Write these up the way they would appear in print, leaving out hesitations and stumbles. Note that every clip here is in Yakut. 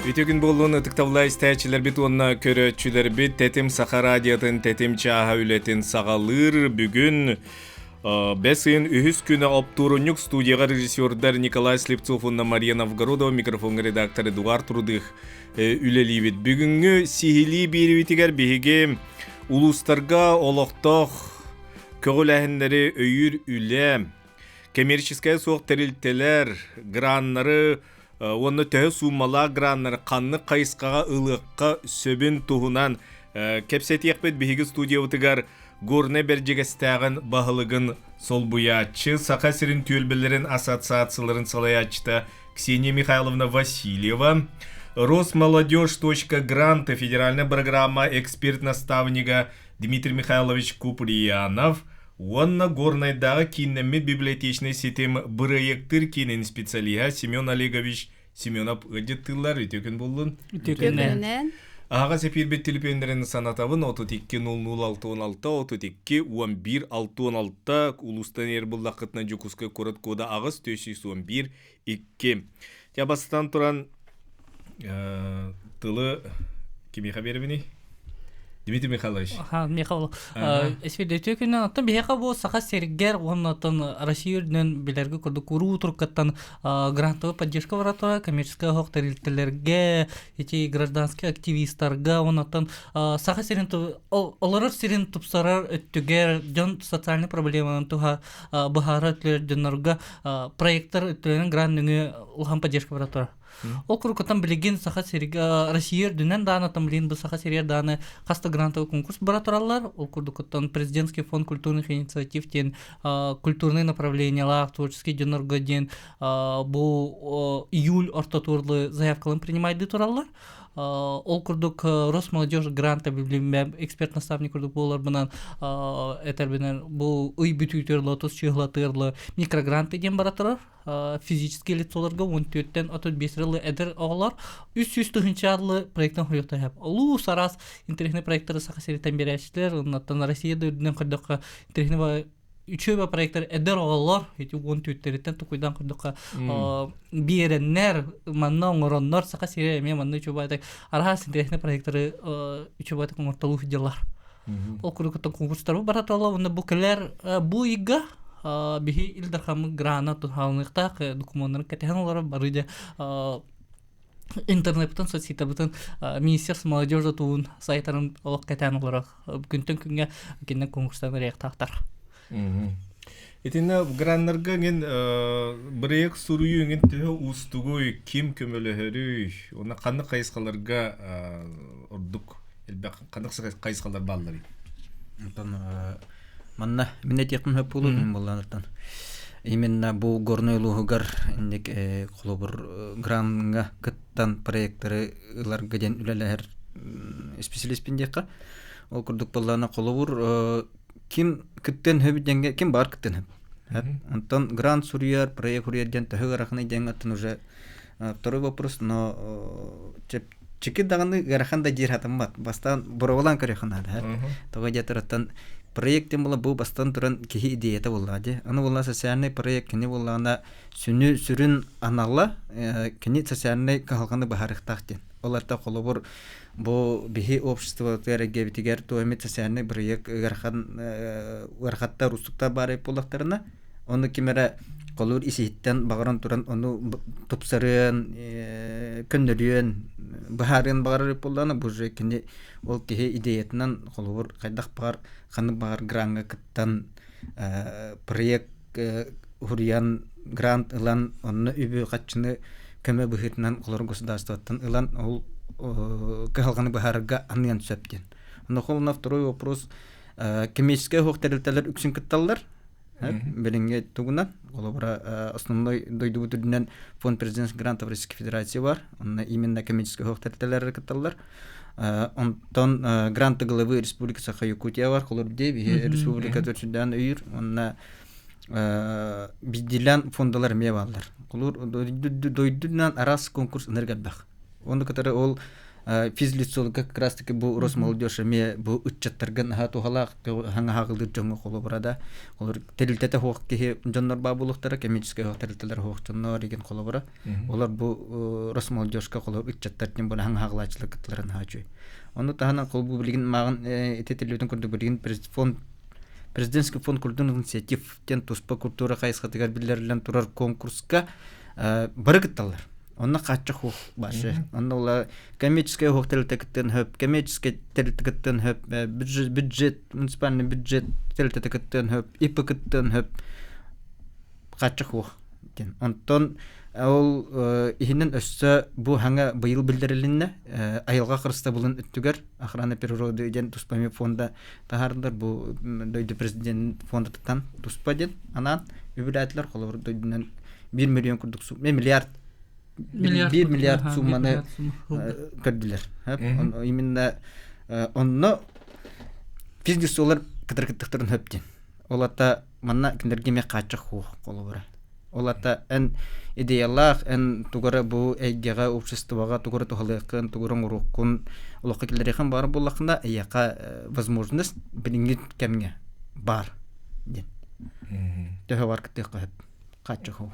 Үтүө күн буоллун ытыктабыллаах истээччилэрбит уонна көрөөччүлэрбит Тэтим Саха радиотын Тэтим чааһа үлэтин саҕалыыр. Бүгүн бэс ыйын үһүс күнэ оптуорунньук студияҕа режиссердар Николай Слепцов уонна Мария Новгородова, микрофоҥҥа редактор Эдуард Рудых үлэлиибит. Бүгүҥҥү сиһилии биэриибитигэр биһиги улуустарга олохтоох көҕүлээһиннэри өйүүр үлэ, коммерческайа суох тэрилтэлэр граннары уонна төһө сууммалаах граннары ханнык хайысхаҕа ылыахха сөбүн туһунан кэпсэтиэхпит. Биһиги студиябытыгар Горнай Бэрдьигэстээҕин баһылыгын солбуйааччы, Саха сирин түөлбэлэрин ассоциацияларын салайааччыта Ксения Михайловна Васильева, Росмолодежь.гранты федеральная программа эксперт-наставнига Дмитрий Михайлович Куприянов уонна Горнайдааҕы кииннэммит библиотечнай ситим бырайыактыыр киинин специалиһа Семен Олегович Семенов ыалдьыттыыллар. Үтүө күн буоллун. Үтүө күнүнэн. Аһаҕас эпиирбит телефоннарын санатабын 32 00 66 32 11 66 улуустан эр буллаххытына Дьокуускай куорат кода 8 411 2. Дьэ бастатан туран тылы кимиэхэ биэрэбиний? Дмитрий Михайлович. Аха, Михаил. Эсвидетель күннэн оттон биһиэхэ бу Саха сиригэр уонна оттон Россия үрдүнэн билэргэ курдук уруу туруккаттан грантовый поддержка баратыра коммерческай оһох тэрилтэлэргэ, ити гражданскай активистарга уонна оттон Саха сирин олорор сирин тупсарар өттүгэр дьон социальный проблеманы туһа быһаарар өттүлэр дьоннорго проекттар өттүлэрин грант нөҥүө улахан поддержка бара турар. Ол курукутан билигин Саха сиригэ Россия үрдүнэн дааны там билигин бу Саха сиригэр дааны хас да грантовый конкурс бара тураллар. Ол курдукуттан Президентский фонд культурных инициатив диэн культурный направлениялаах творческий дьоннорго диэн бу июль ортотуорлы заявкаларын принимайды тураллар. Ол курдук Росмолодежь гранта билиммэ эксперт-наставник курдук буоларбынан этэрбинэн бу ый бүтүүтүөр лотос чыһылатыарлы микрогранты диэн бара турар физический лицоларга 14-тэн 35 рылы эдэр оҕолор 300 тыһынчаарлы проектын хоруйуохтар сөп. Улуус араас интэриэһинэй проекттары Саха сириттэн биэрээччилэр, оннуттан Россия да үрдүнэн көрдөххө интэриэһинэй үчүгэй проекттар эдэр оҕолор ити уон түүттэриттэн тукуйдан көрдөххө биэрэннэр манна оҥороннор Саха сирэ эмиэ манна үчүгэй араас интэриэһинэй проекттары үчүгэй оҥортолуу сылдьаллар. Ол курдук конкурстары бара тула уонна бу кэлэр бу ыйга биһи Ил Дархаммыт грана туһалыныахтаах докумуоннарын кэтэһэн олорор бары дьэ интернеттэн соцсетабытын Министерство молодежи туун сайтарын олох кэтээн олорор күнтэн күҥҥэ кинилэр конкурстан ырыахтаахтар. Итиннэ граннарга ngin бырайыак суруйуу ngин төһө уустугуй, ким көмөлөһөрүй, уонна ханнык хайысхаларга ордук элбэх ханнык хайысхалар баалларый? Онтон манна мин этиэхпин сөп буолуо мин буолланыттан именно бу Горнай улууһугар инник холобур гранҥа кыттан проекттары ыларга диэн үлэлэһэр специалистпин диэххэ ол курдук буоллаана холобур ким кыттыан сөбүт диэҥҥэ ким баар кыттыан сөп онтон грант суруйар проект суруйар диэн төһө ыараханый диэҥҥэ оттон уже второй вопрос но чэпчэки даҕаны ыарахан да диир хатаммат бастаан боруобалаан көрүөххэ наада тоҕо диэтэр оттон проект диэн була бу бастан туран киһи идеята буоллаҕа дии аны буолла социальный проект кини буоллаҕына сүнү сүрүн анала кини социальнай кыһалҕаны быһаарыахтаах диэн ол арта холобур бу биһи обществотыгар эйгэбитигэр туох эмит социальнай бырайыак ыарахан ыарахаттар уустуктар баар буоллахтарына ону ким эрэ холуур ис-иһиттэн баҕаран туран ону тупсарыан көннөрүөн быһаарыан баҕарар буоллаҕына бу уже кини ол киһи идеятынан холобур хайдах баҕар ханнык баҕар граҥҥа кыттан проект уһуруйан грант ылан онно үбү хаччыны көмө быһыытынан олор государствоттан ылан ол кыһалҕаны быһаарарга аныан сөп диэн. Онно на второй вопрос коммерческай оһох тэрилтэлэр үксүн кытталлар. Билиҥҥи тугунан холобура основной дойдубут үрдүнэн фонд президентских грантов Российской Федерации бар. Онно именно коммерческай оһох тэрилтэлэр кытталлар. Онтон гранты главы Республика Саха-Якутия бар, холобур биһи республика төрсүндээн өйүүр. Онно биирдиилээн фондалар эмиэ бааллар. Холобур дойдунан араас конкурс ынырык элбэх. Ону кытары ол Физлицолга как раз таки бу Росмолодежь эмиэ бу ыччаттарга наһаа туһалаах хаҥаһаҕылыыр дьоҥҥо холобура да олор тэрилтэтэ суох киһи дьоннор баа буолуохтара коммерческай суох тэрилтэлэр суох дьоннор игин холобура олор бу Росмолодежка холобур ыччаттар тем более хаҥаһаҕылааччылар кытталара наһаа үчүгэй. Ону таһынан холбуу билигин мааҕын ити телевизон курдук билигин фонд президентский фонд культурных инициатив диэн туспа культура хайысхатыгар биллэриллэн турар конкурска бары кытталлар. Онно хааччах хуох башы. Онно ула коммерческай хуох тэрилтэ кыттыан хөп, коммерческай тэрилтэ кыттыан хөп, бюджет, бюджет, муниципальный бюджет тэрилтэтэ кыттыан хөп, ИП кыттыан хөп. Хааччах хуох диэн. Онтон ол иһинэн өссө бу хаҥа быйыл биллэрилиннэ айылҕа харыстабылын өттүгэр охрана природы диэн туспа фонда таһаардар бу дойду президент фондатыттан туспа диэн анаан үбүлээтилэр холобур дойдунан 1 миллион курдук миллиард 1 миллиард сумманы көрдүлэр именно онно физлицолар кытары кыттыктарын хөп диэн ол ата манна кинилэргэ эмиэ хааччах хуох холобура ол ата эн идеялаах эн тугара бу эйгэҕэ обществоҕа тугара туһалыаххын тугара оҥоруоххун олоххо киллэриэххин баар буоллаххына эйиэхэ возможность билиҥҥи кэмҥэ баар диэн төһө бар кыттыахха сөп хааччах хуох.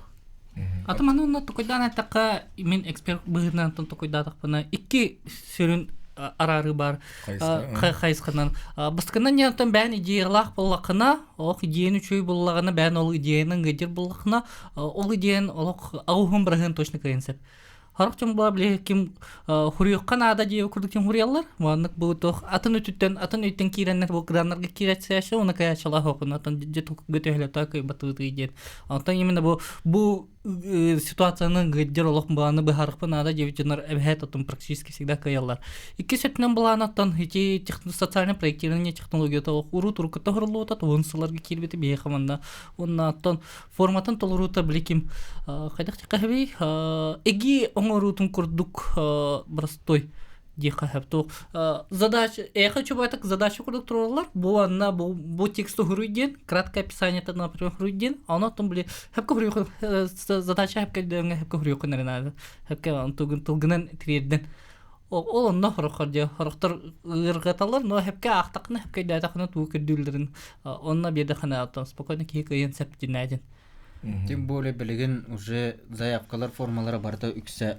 Аты маны онно токуйдаан эттэххэ, мин эксперт быһыытынан токуйдаатахпына, икки сүрүн араарыы бар хайысханан. Бастакынан диэн бэйэн идеялаах буоллаххына, олох идеяны үчүгэй буоллаҕына, бэйэн ол идеянан ыдьыр буоллаххына, ол идеян олох ауһун быраһыан точно кыайан сөп. Харах дьон була били ким хуруйукка наада диэбит курдук ким хуруйаллар. Маннык бу туох атын өттүттэн атын өйттэн киирэннэр бу граннарга киирээччи уна кыайааччылаах окун атын дьэ көтөһөлөтө кыйбатыытый диэн. Онтон именно бу бу ситуацияны гыддер олох былааны быһаарыхпын наада диэбит дьоннор эбэһээт оттон практически всегда кыайаллар. Иккис өттүнэн былаанаттан ити социальное проектирование технологията уруу турукката хоруллубута туһун сылларга киирбити биһиэхэ манна уонна оттон форматын толоруута били ким хайдах диэххэ эги оҥоруутун курдук простой диэххэ сөп туох задача эхо чубатык задача курдук тураллар бу анна бу бу тексту хуруй диэн краткое описание например хуруй диэн ону оттон били хэпкэ хуруйхун задача хэпкэ дөҥө хэпкэ хуруйхун эрэ хэпкэ тылгынан тириэрдэн ол онно хороххор дьэ хорохтор ыарырҕаталлар но хэпкэ аахтаххына хэпкэ өйдөөтөххүнэ тугу көрдүүллэрин онно биэрдэххинэ оттон спокойно киһи кыайан сөп дьинээдин. Тем более билигин уже заявкалар формалара барыта үксэ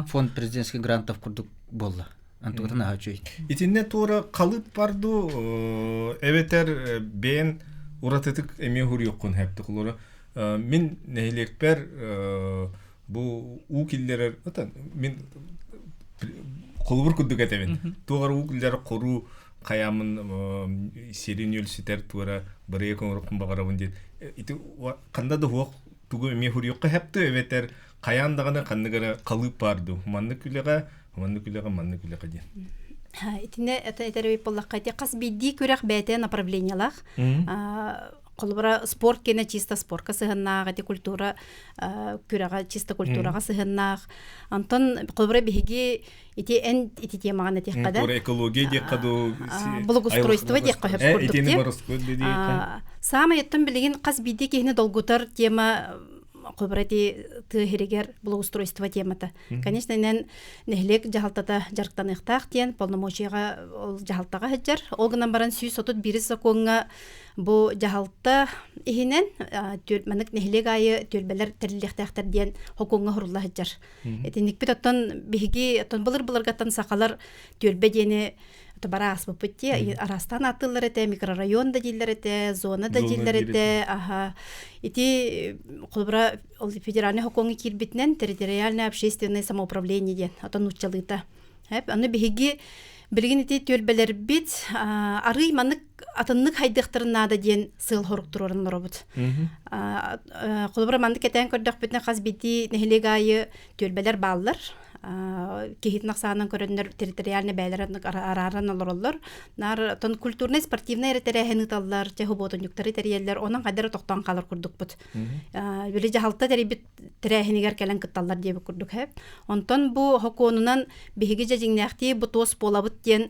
фонд президентских грантов курдук буолла. Антугатын аһа үчүгэй. Итиннэ туора халыып бар дуу эбэтэр бэйэн уратытык эмиэ хуруйуккун хэптик олора мин нэһилиэкпэр бу уу киллэрэр мин холобур курдук этэбин туох уу киллэрэр хоруу хайаамын сирин үөлсүтэр туора бырайыак оҥорохпун баҕарабын диэн ити ханна да уһуох тугу эмиэ хуруйукка хэпту эбэтэр хайаан даҕаны ханнык эрэ халыып баар дуу маннык үлэҕэ маннык үлэҕэ маннык үлэҕэ диэн. Итиннэ этэр эбит буоллахха ити хас биирдии күрэх бэйэтэ направлениелаах. Холобура спорт киэнэ чисто спортка сыһыаннаах, ити культура күрэҕэ чисто культураҕа сыһыаннаах. Онтон холобура биһиги ити эн ити темаҕын этиэххэ да. Экология диэххэ дуу благоустройство диэххэ сөп курдук дии. Саамай оттон билигин хас биирдии киһини долгутар тема холобура ити тыа иһигэр благоустройство темата. Конечно, инэн нэһилиэк дьаһалтата дьарыктаныахтаах диэн полномочияҕа ол дьаһалтаҕа сылдьар. Ол гынан баран 131 сокуоҥҥа бу дьаһалта иһинэн маннык нэһилиэк аайы түөлбэлэр тэриллиэхтээхтэр диэн сокуоҥҥа сурулла сылдьар. Итинникпит оттон биһиги оттон былыр-былыргаттан сахалар түөлбэ диэни бара ааспыппыт дии араастаан ааттыыллар этэ микрорайон да дииллэр этэ зона да дииллэр этэ аха ити холобура ол федеральный сокуоҥҥа киирбитинэн территориальное общественное самоуправление диэн оттон нууччалыыта аны биһиги билигин ити түөлбэлэрбит арыый маннык атыннык хайдыахтарын наада диэн сыал хорук туруоран олоробут холобура маннык кэтээн көрдөхпүтүнэ хас биирдии нэһилиэк аайы түөлбэлэр бааллар киһитин ахсаанын көрөннөр территориальный бэйэлэрэ арааран олороллор. Наар тон культурнай, спортивнай эрэ тэрээһин ыыталлар, чэ хубуотунньуктары тэрийэллэр, онон хайдара тохтоон хаалар курдукпут. Били дьаһалта тэрийбит тэрээһинигэр кэлэн кытталлар диэбит курдук хэп. Онтон бу хокуонунан биһиги дьэ дьиҥнээхтии бу туос буолабыт диэн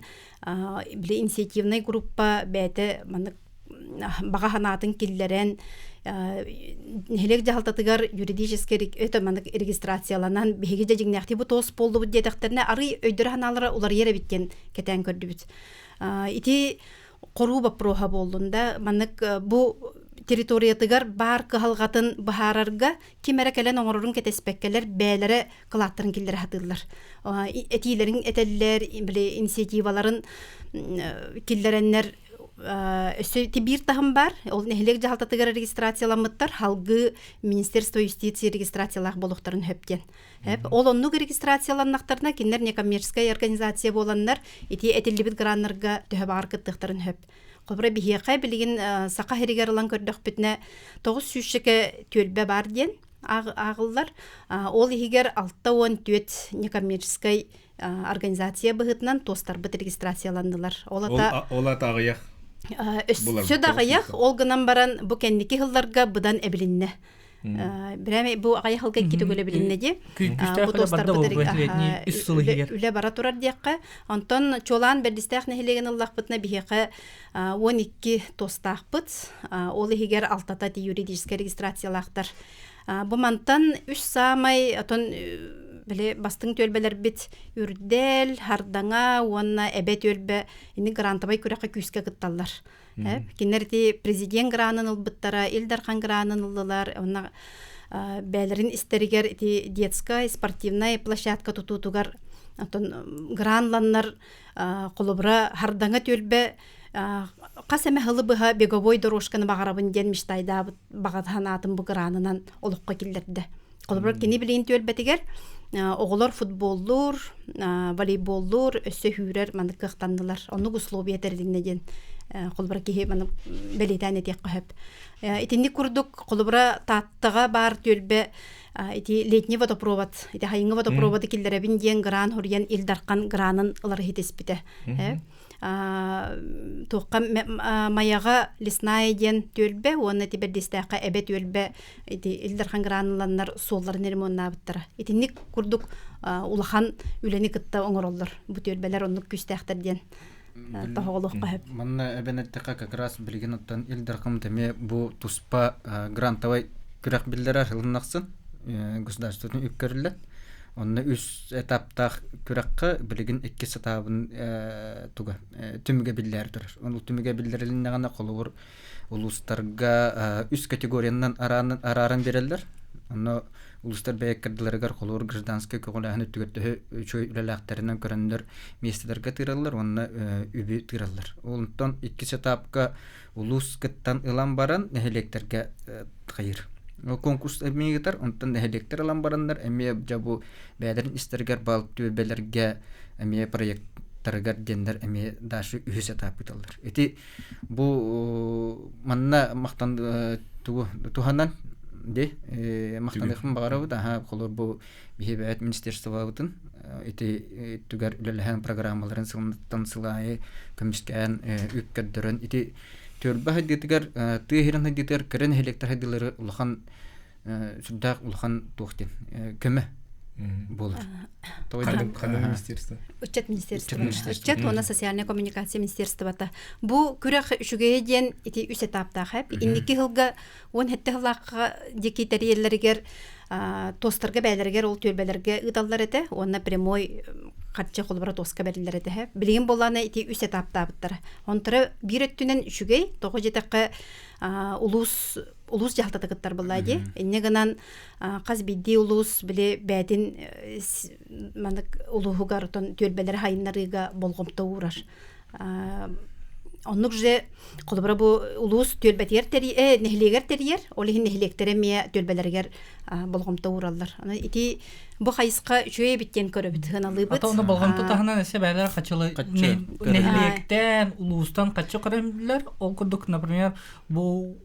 били инициативнай группа бэйэтэ маннык баҕа санаатын киллэрэн. Нэһилиэк дьаһалтатыгар юридическэй өтө маннык регистрацияланан биһиги дьэ дьиҥнээхтии бу туос буоллубут диэтэхтэринэ арый өйдөрө санаалара уларыйар эбит диэн кэтээн көрдүбүт. Ити хоруу боппуруоһа буоллун да маннык бу территориятыгар баар кыһалҕатын быһаарарга ким эрэ кэлэн оҥорорун кэтэспэккэлэр бэйэлэрэ кылааттарын киллэрэ сатыыллар. Этиилэрин этэллэр, били инициативаларын киллэрэннэр өссө биир таһым бар, ол нэһилиэк дьаһалтатыгар регистрацияламмыттар, халгыы Министерство юстиции регистрациялаах буолуохтарын сөп диэн. Ол оннук регистрацияланнахтарына кинилэр некоммерческая организация буоланнар ити этиллибит граннарга төһө баҕар кыттыахтарын сөп. Холобура биһиэхэ билигин Саха сиригэр ылан көрдөхпүтүнэ 900 түөлбэ бар диэн ааҕыллар. Ол иһигэр 64 некоммерческай организация быһыытынан туостарбыт регистрацияланнылар. Ол ата ол ата аҕыйах. Өссө да аҕыйах, ол гынан баран бу кэнники сылларга быдан эбилиннэ. Бирэми бу аҕыйах сылга икки төгүл эбилиннэ дии. Бу туостарбыт үлэ бара турар диэххэ. Онтон чуолаан Бэрдистээх нэһилиэгин ыллахпытына биһиэхэ 12 туостаахпыт. Ол иһигэр алтата юридическай регистрациялаахтар. Бу мантан үс саамай отон били бастыҥ түөлбэлэрбит Үрдэл, Хардаҥа уонна Эбэ түөлбэ ини грантовай күрэххэ күүскэ кытталлар. Кинилэр ити президент гранын ылбыттара, Ил Дархан гранын ыллылар, онно бээлэрин истэригэр ити детскай спортивнай площадка тутуутугар оттон гранланнар холобура Хардаҥа түөлбэ хас эмэ сылы быһа беговой дорожканы баҕарабын диэн мечтайдаабыт баҕа санаатын бу гранынан олоххо киллэрдэ. Холобура кини билигин түөлбэтигэр оҕолор футболлуур, волейболлуур, өссө сүүрэр маннык кыахтаннылар. Оннук условия тэрилиннэ диэн холобура киһи маны бэлиэтээн этиэххэ сөп. Итинник курдук холобура Тааттаҕа баар түөлбэ ити летний водопровод, ити хайыҥҥы водопроводы киллэрэбин диэн гран хоруйан Ил Дархан гранын ылар иһитиспитэ. Туохха Майаҕа Лесная диэн түөлбэ уонна ити Бэрдистээххэ Эбэ түөлбэ ити Ил Дархан граныланнар суолларын ремоннаабыттара. Итинник курдук улахан үлэни кытта оҥороллор. Бу түөлбэлэр оннук күүстээхтэр диэн тоһоҕолуохха сөп. Манна эбэн эттэххэ как раз билигин оттон Ил Дархан эмиэ бу туспа грантовай күрэх биллэрэр ылыннахсын государствотын үп көрүллэр. Онно үс этаптаах күрэххэ билигин иккис этабын туга түмүгэ биллээр турар. Ол түмүгэ биллэрилиннэҕинэ холобур улуустарга үс категориянан арааран биэрэллэр. Онно улуустар бэйэккэрдилэригэр холобур гражданскай көҕүлээһин өттүгэр төһө үчүгэй үлэлээхтэринэн көрөннөр миэстэлэргэ тыыраллар уонна үбү тыыраллар. Онтон иккис этапка улуус кыттан ылан баран нэһилиэктэргэ хайыр. Конкурс эмиэ ыытар, онтон нэһилиэктэр ылан бараннар эмиэ дьэ бу бэйэлэрин истэригэр бал түөлбэлэргэ эмиэ проекттарыгар диэннэр эмиэ дальше үһүс этап ыыталлар. Ити бу манна махтан тугу туһанан ди махтаныахпын баҕарабыт аха холор бу биһи бэйэт министерствобытын ити түгэр үлэлэһэн программаларын сылыттан сыл аайы көмүскээн үп көрдөрөн ити түөлбэ хайдыытыгар тыа иһирин хайдыытыгар кыра нэһилиэктэр хайдыылары улахан сүрдээх улахан туох диэн көмө буолар. Ханна министерство? Ыччат министерство. Ыччат уонна социальная коммуникация министерствота. Бу күрэх үчүгэйэ диэн ити үс этаптаах эп. Инники сылга 17 сыллаахха диэки тэрийэллэригэр туостарга бээлэригэр ол түөлбэлэргэ ыыталлар этэ уонна прямой харчы холобура туоска бэриллэр этэ. Билигин буоллаана ити үс этаптаабыттара. Онтора биир өттүнэн үчүгэй, тоҕо диэтэххэ улуус улуус дьаһалтата кыттар буоллаа дии. Инньэ гынан хас биирдии улуус били бээтин маннык улууһугар отон түөлбэлэри хайыннарыыга болҕомто уурар. Оннук же холобура бу улуус түөлбэтигэр тэрийэр, нэһилиэгэр тэрийэр, ол иһин нэһилиэктэрэ эмиэ түөлбэлэригэр болҕомто уураллар. Аны ити бу хайысха үчүгэй эбит диэн көрөбүт, сыаналыыбыт. Ата ону болҕомто таһынан эссе бээлэр хачылы нэһилиэктэн, улуустан хаччы көрөллөр. Ол курдук, например, бу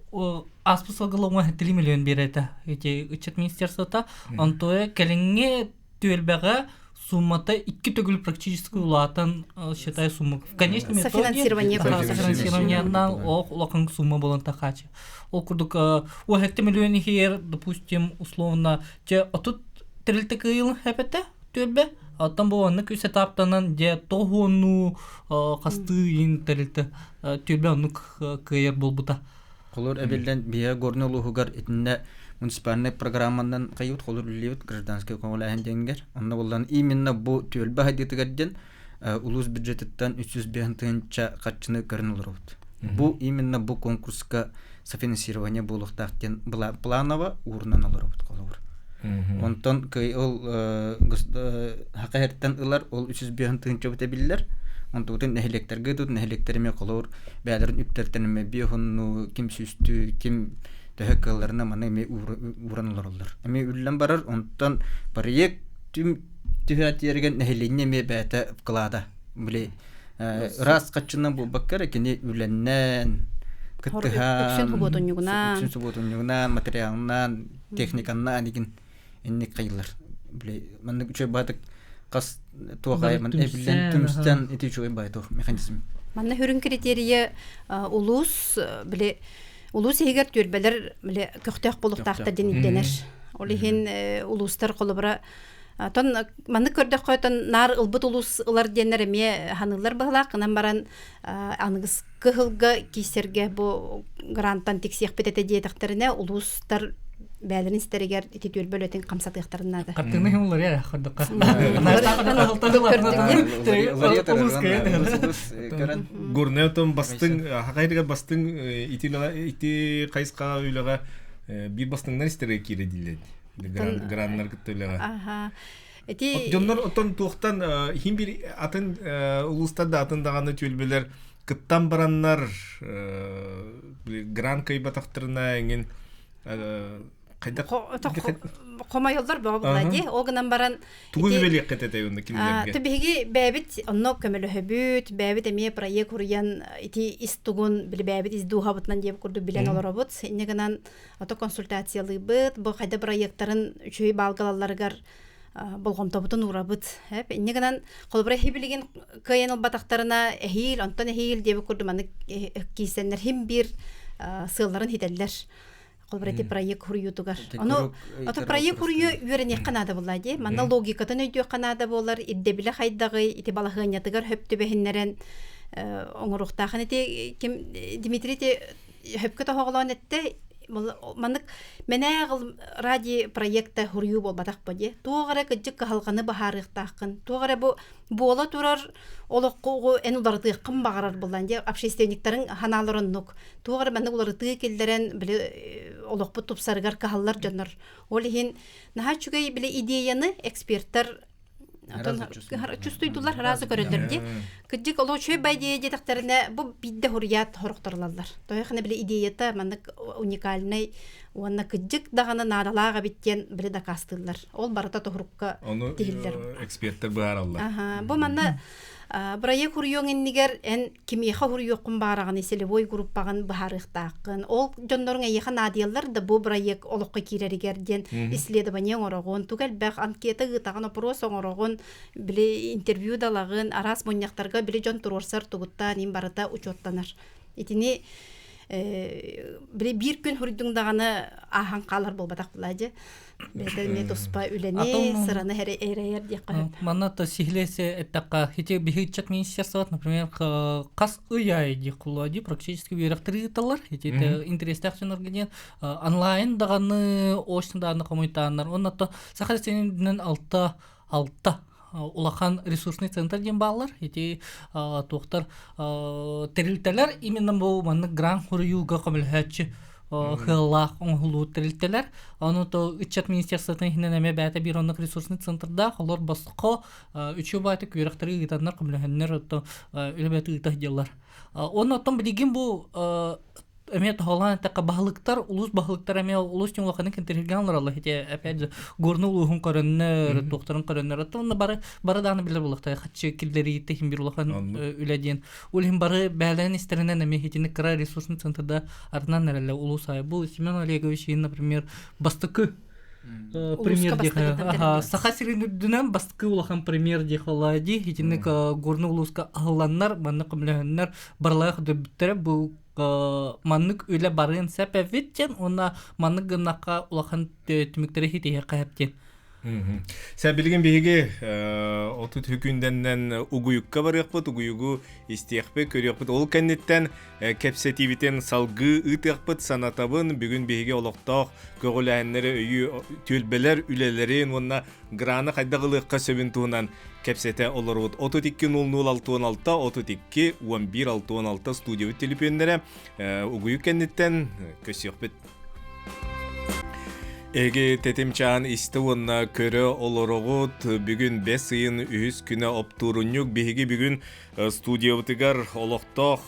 ааспыт сылга лоҥҥо 3 миллион биэрэтэ ити ыччат министерствота. Онтуо кэлиҥҥи түөлбэҕэ суммата икки төгүл практически улаатан считай сумма в конечном итоге софинансирование софинансированиянан ох улахан сумма болон тахачы ол курдук уһэтте миллион иһиэр допустим условно те отут тэрилтэ кыйыл хэпэтэ түөлбэ оттон бу оннук үс этаптанан дьэ тоһуоннуу хастыы иин тэрилтэ түөлбэ оннук кыайар буолбута. Холор эбиллэн биһиэ Горнай улууһугар итиннэ муниципальнай программанан хайыбыт холор үлэлиибит гражданскай көҕүлээһин диэнгэр. Онно буллан именно бу түөлбэ хайдыытыгар диэн улуус бюджетыттан 305 тыһыынча харчыны көрөн олоробут. Бу именно бу конкурска софинансирование буолуохтаах диэн планово уурунан олоробут холобур. Онтон кый ол хакаһертан ылар ол 305 тыһыынча биллэр. Онтубутун нэһилиэктэргэ тут нэһилиэктэр эмиэ холобур бэйэлэрин үптэртэн эмиэ биэһунну ким сүүстүү ким төһө кыалларына маны эмиэ ууран олороллор. Эмиэ үллэн барар онтон проект түм түһээтиэригэр нэһилиэнньэ эмиэ бэйэтэ вклада били ыраас хаччынан буолбакка эрэ кини үлэннэн кыттыһан үксүн субуотунньугунан үксүн субуотунньугунан материалынан техниканнан игин инник хайылар били маннык үчүгэй баатык хас туох эбиллэн түмсэн ити үчүгэй баай туох механизм манна хүрүн критерийэ улуус били улуус иһигэр түөлбэлэр били көхтөөх буолуохтаахтар диэн ирдэнэр ол иһин улуустар холобура Тон маннык көрдөххө тон наар ылбыт улуус ылар диэннэр эмиэ ханыыллар быһылаах гынан баран аныгыскы сылга киисэргэ бу грантан тиксиэхпит этэ диэтэхтэринэ улуустар бээлэрин истэригэр ити түөлбэ үлэтин хамсатыахтарын наада. Хартыына иһин уларыйар хордукка. Горнай отон бастыҥ хакайдыгар бастыҥ ити ити хайысхаҕа үлэҕэ биир бастыҥнар истэргэ киирэ дииллэр. Граннар кытта үлэҕэ. Аха. Ити Дьоннор оттон туохтан иһин бир атын улуустар да атын даҕаны түөлбэлэр кыттан бараннар грант кыайбатахтарына эҥин хайдах хомойоллор бөҕө буолла дии. Ол гынан баран тугу сүбэлиэххит этэй онно кинилэргэ? Ты биһиги бэйэбит онно көмөлөһөбүт, бэйэбит эмиэ проект уруйан ити ис тугун били бэйэбит ис дууһабытынан диэбит курдук билэн олоробут. Инньэ гынан ото консультациялыыбыт, бу хайда проекттарын үчүгэй баалгалалларыгар болҕомтобутун уурабыт. Инньэ гынан холобура эһи билигин кыайан ылбатахтарына эһиил, онтон эһиил диэбит курдук маннык киисэннэр хим биир сыалларын хитэллэр. Холобура ити проект хуруйуутугар. Ону ото проект хуруйу үөрэниэххэ наада буолла дии. Манна логикатын өйдүөххэ наада буолар, ирдэбилэ хайдаҕый, ити балаһыанньатыгар хөп түбэһиннэрэн оҥоруохтаахын ити ким Дмитрий ити хөпкө тоһоҕолоон эттэ маннык мэнээх ради проекта хуруйуу буолбатах бу дии туох эрэ кыдьык кыһалҕаны быһаарыахтааххын туох эрэ бу буола турар олохху эн уларытыаххын баҕарар буллан дии общественниктарыҥ ханаалар оннук туох эрэ маннык уларытыы киллэрэн били олохпут тупсарыгар кыһаллар дьоннор ол иһин наһаа үчүгэй били идеяны эксперттэр чувствуйдулар сразу көрөллөр дии кырдьык олох үчүгэй бай идея диэтэхтэринэ бу биирдэ хуруйаат хорохторулаллар тоойохына били идеята маннык уникальнай уонна кырдьык даҕаны наадалаах эбит диэн били дакаастыыллар ол барыта тоһурукка тиһиллэр эксперттэр быһаараллар бу манна Бырайыак хуруйуоҥ иннигэр эн кимиэхэ хуруйуоххун баараҕыный целевой группаҕын быһаарыахтааххын. Ол дьонноруҥ эйиэхэ наадыйаллар да бу бырайыак олоххо киирэригэр диэн исследование оҥороҕун, тугу элбэх анкета ыытаҕын, опрос оҥороҕун, били интервью да ылаҕын, араас мунньахтарга били дьон туруорсар тугуттаан им барыта учуоттанар. Итини били биир күн хуруйдуҥ даҕаны ааһан хаалар буолбатах буолаа дьэ. Бэйэтэ эмиэ туспа үлэни, сыраны эрэйэр диэххэ сөп. Манна то сиһилиэси эттэххэ, ити биһи ыччат министерствот, например, хас ый аайы дии кулуоди практически үөрэхтэри ыыталлар. Ити интэриэстээх дьоннорго диэн онлайн даҕаны, очно даҕаны хомуйтааннар. Онно то Саха сиринэн алта алта улахан ресурсный центр диэн бааллар. Ити туохтар тэрилтэлэр именно бу маннык грант хуруйууга көмөлөһөөччү хыаллаах оҥоһулуу тэрилтэлэр. Ону то ыччат министерствотын иһинэн эмиэ бэйэтэ биир оннук ресурсный центрдаах, олор босхо үчүгэй баайтык үөрэхтэри ыытаннар, көмөлөһөннөр, отто үлэ бэйэтэ ыыта сылдьаллар. Уонна оттон билигин бу эмиэ тоһоҕолоон эттэххэ баһылыктар улуус баһылыктара эмиэ улуус дьон улаханнык интэриэһиргээн олороллор ити опять же горный улууһун көрөннөр туохтарын көрөннөр оттон онно бары бары даҕаны билэр буолуохтара хаччы киллэриитэ иһин биир улахан үлэ диэн ол иһин бары бээлэрин истэринэн эмиэ итини кыра ресурсный центрда арынан эрэллэр улуус аайы бу Семен Олегович например бастакы пример диэхэ Саха сирин үрдүнэн бастакы улахан пример диэхэ дии итинник горный улууска аһылланнар манна көмөлөһөннөр барылаах дөбүттэрэ бу маннык үлэ барыан сөп эбит диэн уонна маннык гыннахха улахан түмүктэри ситиһиэххэ сөп диэн. Сэ билигин биһиги отут хүкүндэннэн угуйукка барыахпыт, угуйугу истиэхпит, көрүөхпүт. Ол кэнниттэн кэпсэтиибитин салгыы ыытыахпыт санатабын. Бүгүн биһиги олохтоох көҕүлээһиннэри өйүү түөлбэлэр үлэлэрин уонна граны хайдах ылыахха сөбүн туһунан кэпсэтэ олоробут. 32 00 66 32 11 66 студиябыт телефоннара угуйук кэнниттэн көрсүөхпүт. Эги тэтимчаан истэ уонна көрө олороҕут. Бүгүн бэс ыйын үһүс күнэ оптуорунньук. Биһиги бүгүн студиябытыгар олохтоох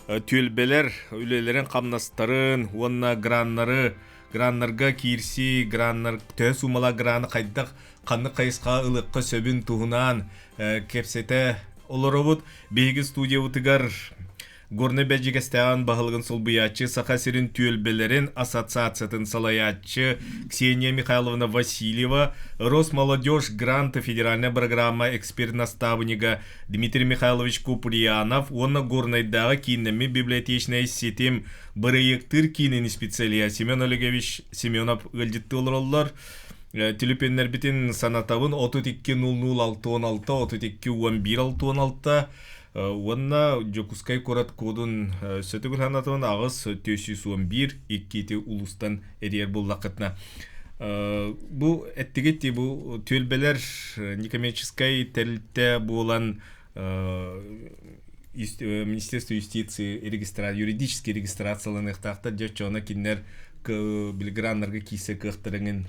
түөлбэлэр үлэлэрин хамнастарын уонна граннары граннарга киирсии, граннар төһө суумала граны хайдах ханнык хайысхаҕа ылыахха сөбүн туһунан кэпсэтэ олоробут. Биһиги студиябытыгар Горнай Бэрдьигэстээҕин баһылыгын солбуйааччы, Саха сирин түөлбэлэрин ассоциациятын салайааччы Ксения Михайловна Васильева, Росмолодежь грант федеральная программа эксперт-наставнига Дмитрий Михайлович Куприянов уонна Горнайдааҕы кииннэммит библиотечнай ситим бырайыактыыр киинин специалиһа Семен Олегович Семенов ыалдьыттыы олороллор. Түлүпүөннэрбитин санатабын 32 00 66 32 11 66 Уонна Дьокуускай куорат кодун сөтүгүл ханатынан аҕыс 411 иккити улуустан эрийэр буллаххытына. Бу эттигит бу түөлбэлэр некоммерческай тэрилтэ буолан Министерство юстиции юридически регистрацияланыахтаахтар дьэ оччоҕуна кинилэр билграннарга киирсэ кыахтарыҥын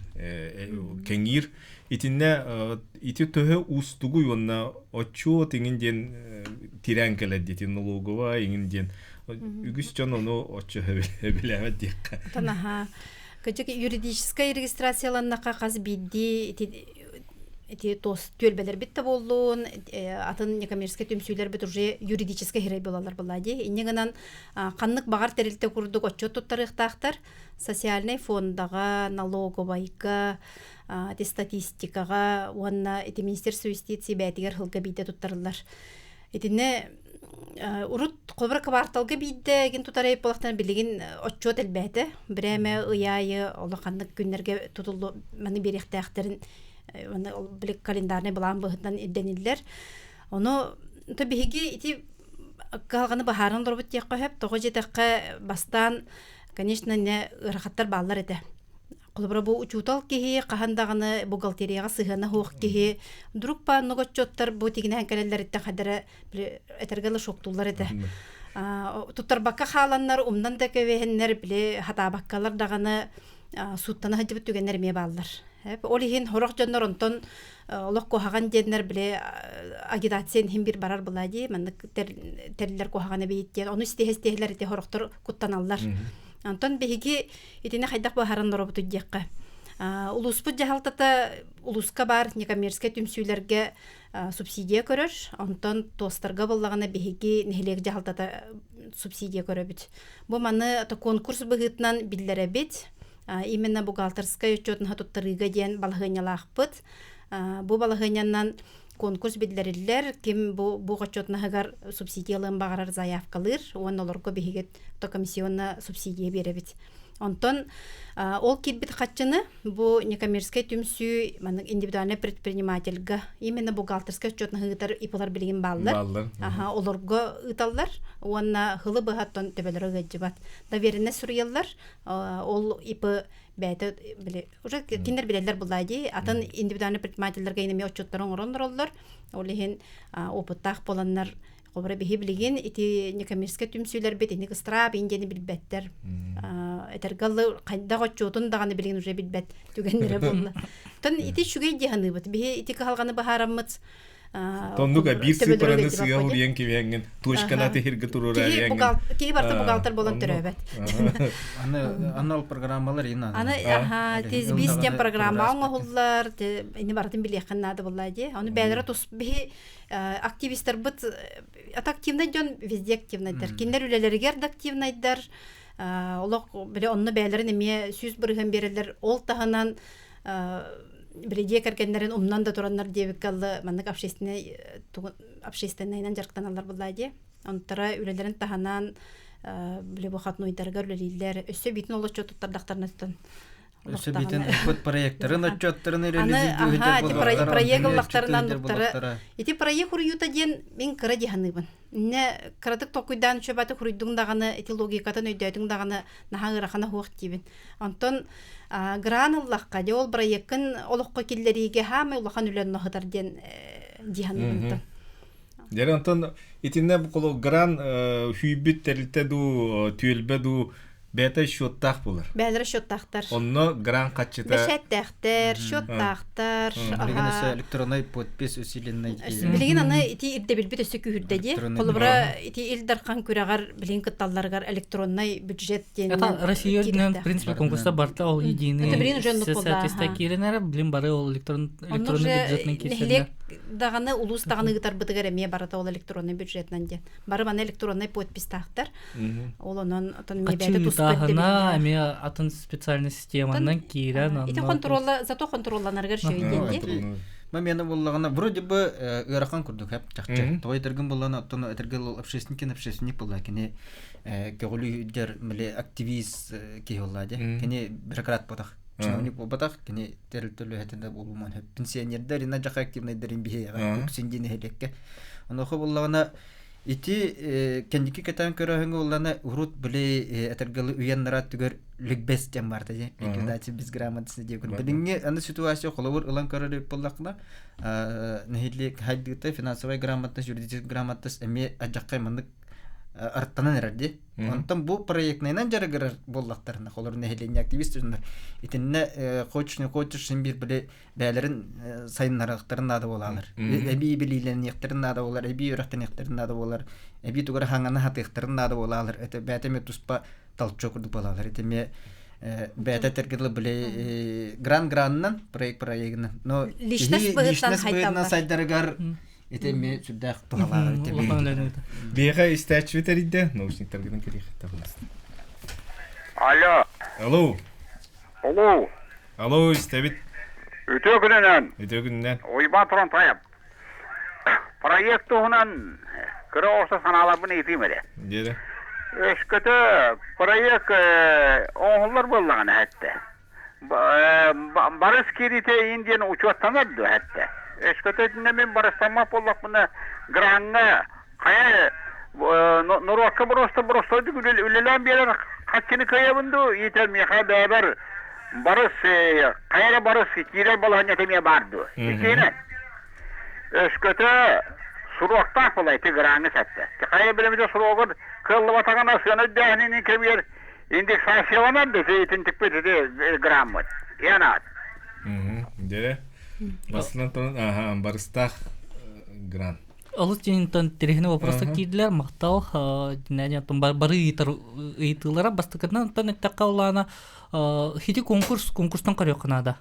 кэҥиир Итиннэ ити төһө уустугуй уонна отчуот иҥин диэн тирээн кэлэр диэтин налоговая иҥин диэн үгүс дьон ону оччо билээбэт диэххэ. Танаһа кыдьык юридическай регистрацияланнахха хас биирдии ити ити тос түөлбэлэрбит да буоллун атын некоммерческий түмсүүлэрбит уже юридическай хирэй буолаллар буолла дии. Инньэ гынан ханнык баҕар тэрилтэ курдук отчуот туттарыахтаахтар социальнай фондаҕа, налоговайга, ити статистикаҕа уонна ити Министерство юстиции бэйэтигэр сылга биирдэ туттарыллар. Итиннэ урут холобура кварталга биирдэ гин тутар буолахтан билигин отчуот элбээтэ. Бирээмэ ый аайы улаханнык күннэргэ тутуллу маны биэриэхтээхтэрин били календарный былаан быһыытынан ирдэниллэр. Ону то биһиги ити кыһалҕаны быһааран олорбут диэххэ сөп. Тоҕо диэтэххэ бастаан конечно не ыарахаттар бааллар этэ. Холобура бу учуутал киһи хаһан даҕаны бухгалтерияҕа сыһыана суох киһи вдруг пааннык отчуоттар бу тигинэһэн кэлэллэриттэн хадара били этэргэ дылы шоктууллар этэ. Туттарбакка хааланнар, умнан да кэбиһэннэр, били хатаабаккалар даҕаны сууттана сылдьыбыт түгэннэр эмиэ бааллар. Ол иһин сорох дьоннор онтон олох куһаҕан диэннэр били агитация иһин бир барар была дии маннык тэриллэр куһаҕан эбит диэн ону истиһэ-истиһэлэр ити сорохтор куттаналлар. Онтон биһиги итини хайдах быһааран олоробутуй диэххэ. Улууспут дьаһалтата улууска баар некоммерческай түмсүүлэргэ субсидия көрөр. Онтон туостарга буоллаҕына биһиги нэһилиэк дьаһалтата субсидия көрөбүт. Бу маны конкурс быһыытынан биллэрэбит. Именно бухгалтерскай учетнаһа туттарыыга диэн балаһыанньалаахпыт. Бу балаһыанньанан конкурс биллэриллэр, ким бу бу отчетнаһыгар субсидия ылыан баҕарар заявкалыыр уонна олорго биһиги комиссионно субсидия биэрэбит. Онтон ол киирбит хаччыны бу некоммерческай түмсүү маннык индивидуальный предпринимательга именно бухгалтерскай отчетнаһы ыытар ИПлар билигин бааллар. Бааллар. Аха, олорго ыыталлар уонна хылы быһаттан төбөлөрө ыалдьыбат. Доверенность суруйаллар. Ол ИП бэйэтэ били уже кинилэр билэллэр буллаа дии. Атын индивидуальный предпринимательлэргэ эмиэ отчуттарын оҥорон олороллор. Ол иһин опыттаах буоланнар Холобура биһи билигин ити некоммерческай түмсүүлэрбит ини ыстраап ин диэни билбэттэр. Этэргэ дылы хайдах отчуотун даҕаны билигин уже билбэт түгэннэрэ буолла. Тон ити үчүгэй дии саныыбыт. Биһи ити кыһалҕаны быһаараммыт Тоннук биир сыыппараны сыа уруйан кибиэҥҥин точкана тиһиргэ туруораайаҥҥын. Киһи барыта бухгалтер буолан төрөөбөт. Аны аны ол программалар ин аны аха тизбис диэн программа оҥоһуллар ини барытын билиэххин наада буолла дии. Ону бэйэлэрэ тус биһи активистарбыт от активнай дьон везде активнайдар. Кинилэр үлэлэригэр да активнайдар. Олох били онно бэйэлэрин эмиэ 100% биэрэллэр. Ол таһынан били дьиэ кэргэннэрин умнан да тураннар диэбиккэ алла маннык общественный общественнайынан дьарыктаналлар буллаа дии. Онтора үлэлэрин таһынан били выходнойдарыгар үлэлииллэр. Өссө биитин олоччу туттардахтарына тутан. Өссө битин ылбыт проекттарын отчеттарын Проект ыллахтарынан Ити проект хуруйуута диэн мин кыра дии Инне кыратык толкуйдаан үчүбаты хуруйдуҥ даҕаны ити логикатын өйдөөтүҥ даҕаны наһаа ыарахана суох диибин. Онтон гран ыллахха дьэ ол проеккын олоххо киллэриигэ хаамай улахан үлэ онно диэн дии саныыбын. Дьэ онтон итиннэ бу гран хүйбүт тэрилтэ дуу, түөлбэ дуу бэйэтэ счеттаах буолар. Бээлэрэ счеттаахтар. Онно гран хаччыта. Бэшээттээхтэр, счеттаахтар. Билигин өссө электронный подпись усиленный. Билигин аны ити ирдэбилбит өссө күүһүрдэ дии. Холобура ити Ил Дархан күрэҕэр билигин кытталларыгар электронный бюджет диэн. Это Россия в принципе конкурста барта ол единый. Это билигин уже оннук буолла. Кииренер, билин бары ол электронный бюджетный киирсеннер. Даҕаны улуус даҕаны ыытарбытыгар эмиэ барыта ол электронный бюджетынан диэн. Бары маны электронный подписьтаахтар. Ол онон отон эмиэ туспа эмиэ атын специальный системанан киирэн Ити контролла зато контролланарыгар үчүгэй диэн дии. Мамена буллаҕына вроде бы ыарахан курдук хэп чахчы. Тоҕо этэргин буллаҕына оттон этэргэ общественник общественник булла кини көҕүлүү үрдэр миле активист киһи болла дии. Кини бюрократ ботах. Чиновник буолбатах, кини тэрилтэ үлэһитэ буолуман хөп. Пенсионердар ина жаха активнайдарын биһиэҕэ үксүн диэн нэһилиэккэ. Онуоха буллаҕына ити кэнники кэтээн көрөөһүҥҥэ буллана урут били этэргэлы үйэн нараат түгэр ликбез диэн барда дии. Ликвидация безграмотности диэкун. Билиҥҥи аны ситуация холобур ылан көрөр буоллаххына нэһилиэк хайдыыта финансовая грамотность, юридическая грамотность эмиэ адьаххай маннык арттанан эрэр дии. Онтон бу проектнайынан дьарыгырар буоллахтарына, холор нэһилиэнньэ активист дьоннор итиннэ хочешь не хочешь син биир били бэйэлэрин сайыннарыахтарын наада буолалар. Эбии билиилэниэхтэрин наада буолар, эбии үөрэхтэниэхтэрин наада буолар, эбии тугу эрэ хаҥана хатыахтарын наада буолалар. Это бэйэтэ эмиэ туспа толчок курдук буолалар. Это эмиэ бэйэтэ этэргэ били гран гранынан проект проегынан. Но личность быһыытынан сайдарыгар ити эмиэ сүрдээх туһалаах ити Биэхэ истээччи тэрийдэ, наушниктаргынан кириэхтэ Алло. Алло. Алло. Алло, истэбит. Үтүө күнүнэн. Үтүө күнүнэн. Уйбаан Турантаев. Проект туһунан кыра орто санааларбын ыйытыым эрэ. Диэри. Өскөтө проект оҥоһуллар буоллаҕына эттэ. Барыс киириитэ иин диэн учуоттанар дуо эттэ. Өскөтө итиннэ мин барыстаммат буоллахпына граҥҥа хайа норуокка боруоста боростуойдук үлэлээн биэрэр хаччыны кыайабын дуу иитэр миэхэ бэйэбэр барыс хайа эрэ барыс киирэр балаһыанньата эмиэ баар дуо иккиһинэн өскөтө суруоктаах буолла ити граҥҥа сэттэ хайа билэмитэ суруогун кыаллыбатаҕына сыана үрдээһинин кэмигэр индексацияланар да итинтикпит ити граммыт янаат Дьэ, басынан туран, аха, барыстаах грант. Олус дьинтэн тириһини вопроса киирдилэр махтал динэн бары ыйытар ыйытыылара бастакытынан оттон эттэххэ улаана хити конкурс конкурстан көрүөххэ наада.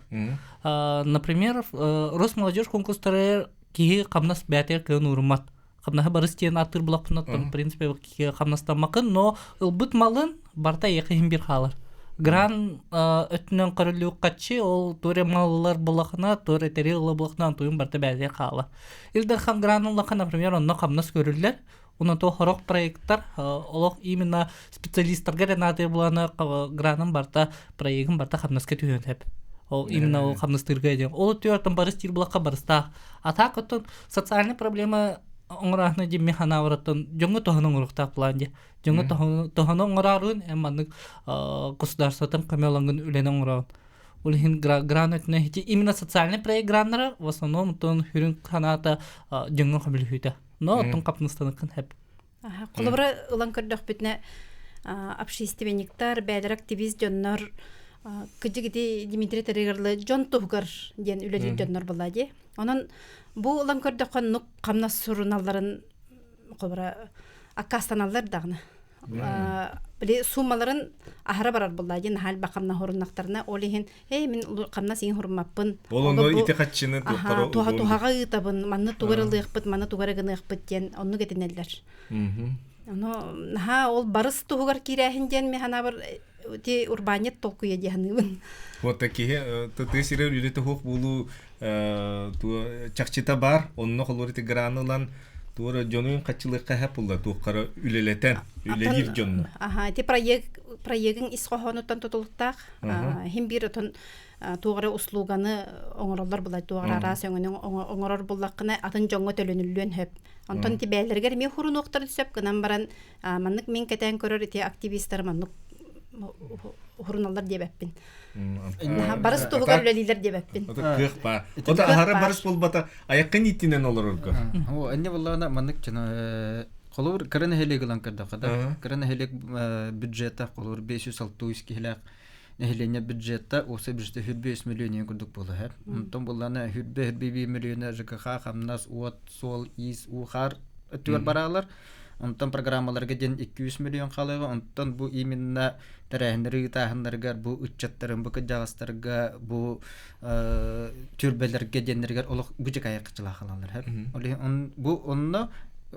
Например, Росмолодежь конкурстары киһи хамнас бээтигэр кыан ууруммат. Хамнаһы барыс диэн ааттыыр булахпына в принципе хамнастаммакын, но ылбыт малын барта эйиэхэ иһин бир хаалар. Гран өттүнэн көрүллүөххаччы ол туре маллар булахына, туре тери ыла булахына туйун барта бээтигэр хаала. Ил Дархан гран ыллаха, например, онно хамнас көрүллэр. Онон то хорох проекттар олох именно специалисттарга эрэ наадыйа булана гранын барта проегын барта хамнаска түһүөн сөп. Ол именно ол хамнастыырга диэн. Ол өттүгэр барыс диир булахха барыстаах. А так оттон социальная проблема оҥораахна дии мин ханаабараттан дьоҥҥо туһаны оҥоруохтаах план дии. Дьоҥҥо туһаны оҥороорун эн маннык государствотан көмө ылаҥҥын үлэни оҥороон. Ол иһин гран өттүнэн ити именно социальный проект граннара в основном оттон хүрүн ханаата дьоҥҥо көмөлөһүүтэ. Но оттон хапныстаныккын хэп. Холобура ылан көрдөхпүтүнэ общественниктар, бээлэр активист дьоннор кыдьык ити Дмитрий Тарыгарлы дьон туһугар диэн үлэлиир дьоннор буолла дии. Онон бу ылан көрдөххө нук хамнас суруналларын холобура аккаастаналлар даҕаны. Били суммаларын аһара барар буолла диэн наһаа элбэх хамнас хоруннахтарына ол иһин эй мин хамнас иҥ хуруммаппын Ол онно ити хаччыны туохтара туһа туһаҕа ыытабын манны тугар ылыахпыт маны тугар гыныахпыт диэн оннук этинэллэр ону наһаа ол барыс туһугар киирээһин диэн мин санаабар ити урбаанньыт толкуйа дии саныыбын. Вот киһи тыы сирэр үлэтэ суох буолуу чахчыта бар онно холур ити граны ылан Туора дьонуйун хаччылыахха хэп булла туоххара үлэлэтэн, үлэлиир дьонно. Аха, ити проект проегын ис хоһоонуттан тутулуктаах. Хим биир отон туох эрэ услуганы оҥороллор булай туох эрэ араас өҥөнү оҥорор буллаххына атын дьоҥҥо төлөнүллүөн сөп. Онтон ити бэйэлэригэр эмиэ хурунуохтарын сөп гынан баран маннык мин кэтээн көрөр ити активистар маннык хуруналлар диэбэппин. Барыс туһугар үлэлиилэр диэбэппин. Кыах баар. Ото аһара барыс буолбата айаккын ииттинэн олорорго. О, энне буллаана маннык чына холобур кыра нэһилиэк ылан көрдөххө да кыра нэһилиэк бюджета холобур 506 киһилээх нэһилиэнньэ бюджета уопсай бюджета 105 миллион курдук буола һэр. Онтон буллаана 105 миллиона ЖКХ, хамнас, уот, суол, иис, уу, хаар өттүгэр бараалар. Онтон программаларга диэн 200 миллион халыга, онтон бу именно тэрээһиннэри ыытааһыннарыгар, бу ыччаттарын, бу кырдьаҕастарга, бу түрбэлэргэ диэннэригэр олох быдьыкайа кычылаахалалар. Бу онно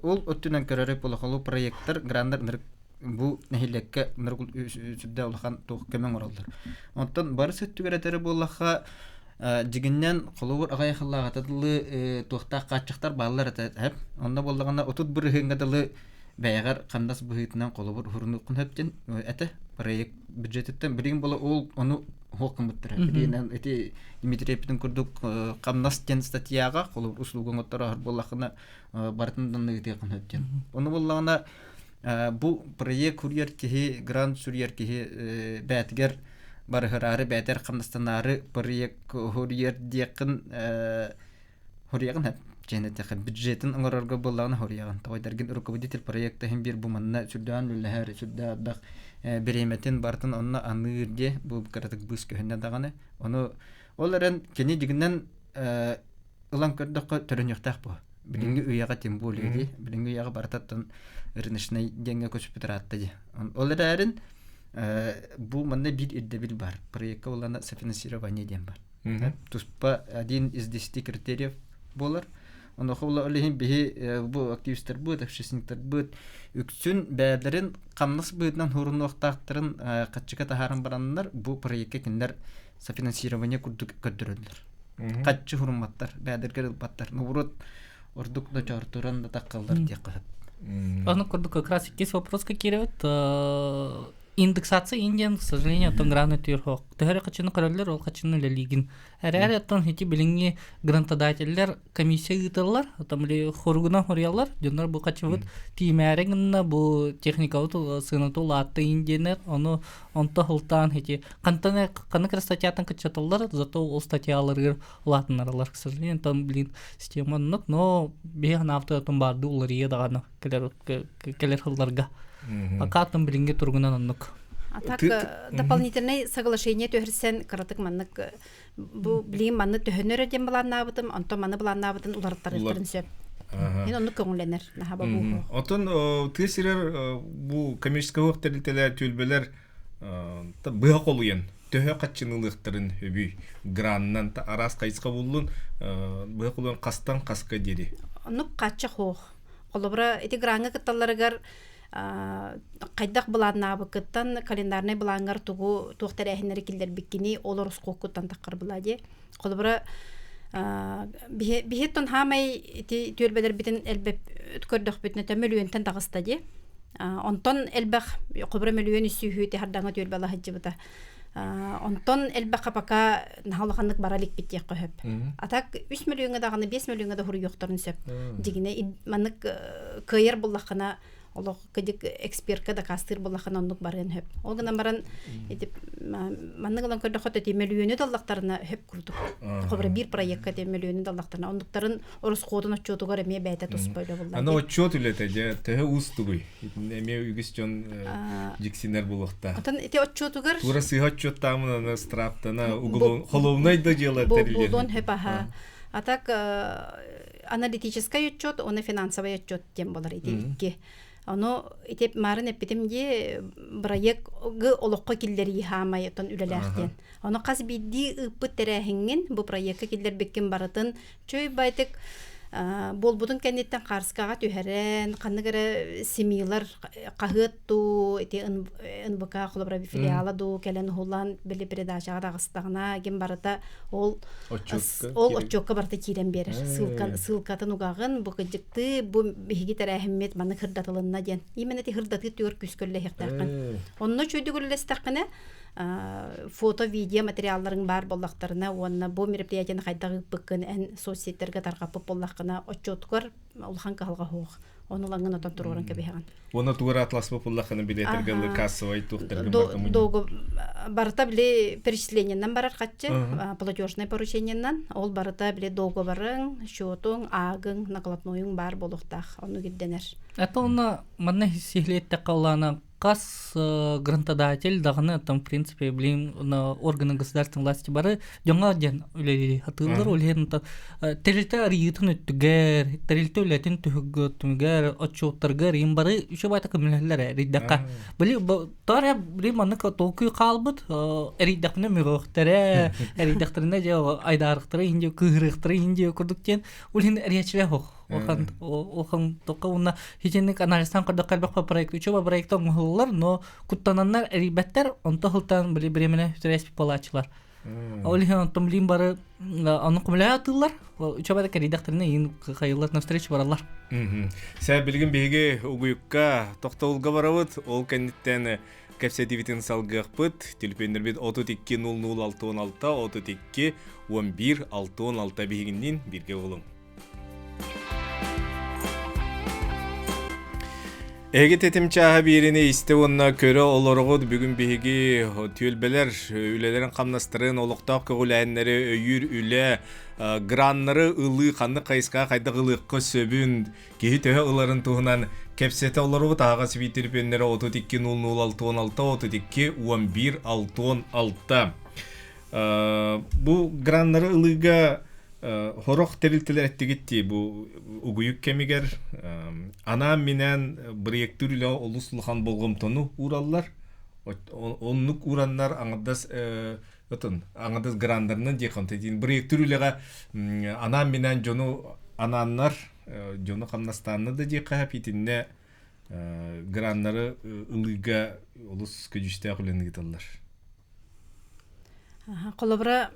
ол өттүнэн көрөрү полохолу проекттар, граннар бу нэһилиэккэ сүрдээх улахан туох көмө оҥороллор. Онтон барыс өттүгэр этэрэ буоллахха, дьигиннэн холобур аҕай хыллааҕата дылы туохтаах хааччахтар бааллар этэ. Онно буоллаҕына 30 бырыһыаҥҥа дылы бэйэҕэр хандас быһыытынан холобур уһурунуоххун сөптөн этэ проект бюджетиттэн билигин буола ол ону суох гыммыттара. Билигин ити Дмитрий курдук хамнас диэн статьяҕа холобур услуга оҥотторо буоллаххына барытын данныгытыаххын сөп диэн. Ону буоллаҕына бу проект курьер киһи, грант суруйар киһи бээтигэр барыһыраары, бээтэр хамнастанаары проект курьер диэххин хоруйаҕын сөп. Дьиэн эттэххэ бюджетин оҥорорго буоллаҕына хоруйаҕын. Тоҕойдаргын руководитель проекта иһин биир бу манна сүрдээн үлэлэһэр, сүрдээх элбэх бириэмэтин барытын онно аныыр диэ бу кыратык быыс көһүннэ даҕаны. Ону ол эрэн кини дьигинэн ылан көрдөххө төрөнүөхтээх буо. Билиҥҥи үйэҕэ тем более дии. Билиҥҥи үйэҕэ барытаттан рыночнай диэҥҥэ көспүт ыраатта дии. Ол эрээрин бу манна биир ирдэбил бар. Проекка улана софинансирование диэн бар. Туспа один из десяти критериев буолар. Онуоха ол иһин биһи бу активистарбыт, общественниктарбыт үксүн бэйэлэрин хамнас быһыытынан хуурунуохтаахтарын хаччыка таһааран бараннар бу проекка кинилэр софинансирование курдук көрдөрөллөр. Хаччы хурумматтар, бэйэлэригэр ылбаттар. Наоборот, ордук да чоортуран да таххаллар диэххэ сөп. Ону курдук как раз иккис вопроска киирэбит. Индексация индиан, к сожалению, оттон граны түөр Төһөрө хачыны көрөллөр, ол хачыны үлэлиигин. Эрээри оттон ити билиҥҥи грантодателлэр комиссия ыыталлар, оттон били хоругунан хоруйаллар, дьоннор бу хачыбыт тиимээри гынна, бу техникабыт сыаната улаатта индиэнер, ону онто хылтаан ити хантан ханнык эрэ статьятан кыччаталлар, зато ол статьяларыгар улаатыннараллар, к сожалению, там блин система оннук, но биһи ханаабыт отон баарды уларыйа даҕаны кэлэр кэлэр сылларга. Пока атын билиҥҥи туругунан оннук. А так дополнительное соглашение түһэрсэн кыратык маннык бу билигин манны төһөнөр диэн былааннаабытым, онтон маны былааннаабытын уларыттарыахтарын сөп. Мин оннук көҥүллэнэр наһаа бобуу. Отон тыа сирэр бу коммерческий уох тэрилтэлэр түөлбэлэр быһа холуйан төһө хаччынылыахтарын өбүй граннан араас хайысха буллун быһа холуйан хастан хаска диэри. Оннук хачча хоох. Холобура ити граҥҥа кытталларыгар хайдах былааннаабыккыттан календарнай былааҥҥар тугу туох тэрээһиннэри киллэрбиккиний ол ороскуоккуттан таххар была дии. Холобура биһиттон хаамай ити түөлбэлэрбитин элбэп көрдөхпүтүнэ тө мөлүйүөнтэн таҕыста дии. Онтон элбэх холобура мөлүйүөн үсүүһү ити хардаҥа түөлбэ алаһыдьыбыта. Онтон элбэххэ пока наһаа улаханнык бара иликпит диэххэ сөп. А так 3 мөлүйүөҥҥэ даҕаны 5 мөлүйүөҥҥэ да хуруйуохтарын сөп. Дьигинэ маннык кыайар буллаххына олох кыдьык эксперка дакаастыыр буллаххына оннук барыан сөп. Ол гынан баран ити маннык ылан көрдөххө ити мөлүйүөнү даллахтарына сөп курдук. Холобура биир проекка ити мөлүйүөнү даллахтарына оннуктарын ороскуотун отчуотугар эмиэ бэйэтэ туспа үлэ булла. Аны отчуот үлэтэ дьэ төһө уустугуй? Эмиэ үгүс дьон дьиксинэр буолуохтаах. Отон ити отчуотугар Тура сыыһа отчуоттаамын аны страптана холуобунай да дьыала тэриллиэн. Буолуон сөп аха. А так аналитическай отчет уонна финансовый отчет диэн буолар ити икки. Ону ити марын эппитим дии бырайыак олоххо киллэрии хаамай отон үлэлээх диэн. Ону хас биирдии ыыппыт тэрээһиҥҥин бу проекка киллэрбиккин барытын чөй байтык. Буолбутун кэнниттэн хаарыскаҕа түһэрэн, ханнык эрэ семьялар хаһыат дуу, ити НВК холобура филиала дуу кэлэн уһуллан били передачаҕа таҕыстаҕына ким барыта ол ол отчуокка барыта киирэн биэрэр. Ссылка ссылкатын угаҕын бу кыдьыктыы бу биһиги тэрээһиммит маннык хырдатылынна диэн. Именно ити хырдатыы түгэр күүскэ үллэһиэхтээххин. Онно үчүгэйдик үллэстэххинэ фото, видео материалларыҥ баар буоллахтарына уонна бу мероприятиены хайдах ыыппыккын эн соцсеттергэ тарҕаппыт буоллаххына отчуотугар улахан кыһалҕа суох. Ону ылаҥҥын отон туруоран кэбиһэҕин. Уонна тугар атласпыт буоллаххына билиэтэргэ кассовай туохтаргын барыта барыта били перечислениеннан барар хаччы платежное поручениеннан ол барыта били договорың, счетуҥ, аагыҥ, накладнойуҥ баар буолуохтаах. Оннук ирдэнэр. Это онно манна сиһилиэттэххэ улаана хас грантодатель даҕаны там в принципе блин на органы государственной власти бары дьоҥҥо диэн үлэлии сатыыллар ол иһин тэрилтэ арыйыытын өттүгэр тэрилтэ үлэтин түмүгэр отчуоттаргар им бары үчүгэй баайта көмөлөһөллөр эрийдэххэ били тоҕо били маннык толкуй хаалбыт эрийдэхпинэ мөҕүөхтэрэ эрийдэхтэринэ дьэ айдаарыхтара иһин дьэ кыыһырыахтара иһин дьэ курдук диэн ол иһин эрийээччилэр суох Улахан улахан тоққа уонна хитинник анализтан көрдөххө элбэх проект учеба проекта оҥоһуллар, но куттананнар эрийбэттэр, онто сылтаан били бириэмэнэ сүтэрээспит буолааччылар. Ол иһин онтон билин бары ону көмөлөһө атыыллар. Учеба да кэрийдэхтэринэ иин хайыллар навстречу бараллар. Сэ билигин биһиги угуйукка тохтобулга барабыт. Ол кэнниттэн кэпсэтиибитин салгыахпыт. Түлүпүөннэрбит 32 00 66 32 11 66 биһигинниин бииргэ буолуҥ. Эһиги тэтим чааһа биэрини истэ уонна көрө олороҕут. Бүгүн биһиги түөлбэлэр үлэлэрин хамнастарын, олохтоох көҕүлээннэри өйүүр үлэ, граннары ылыы ханнык хайысхаҕа хайдах ылыахха сөбүн, киһи төһө ыларын туһунан кэпсэтэ олоробут. Аһаҕас витрипеннэрэ 32 00 66 32 11 66. Бу граннары ылыыга Сорох тэрилтэлэр эттигит дии бу угуйук кэмигэр анаан-минээн бырайыактыыр үлэҕэ олус улахан болҕомтону уураллар. Оннук уураннар аҥардас отон аҥардас грандарынан диэх онтон бырайыактыыр үлэҕэ анаан-минээн дьону анааннар дьону хамнастааннар да диэххэ сөп итиннэ граннары ылыыга олус көдьүүстээх үлэни ыыталлар. Холобура,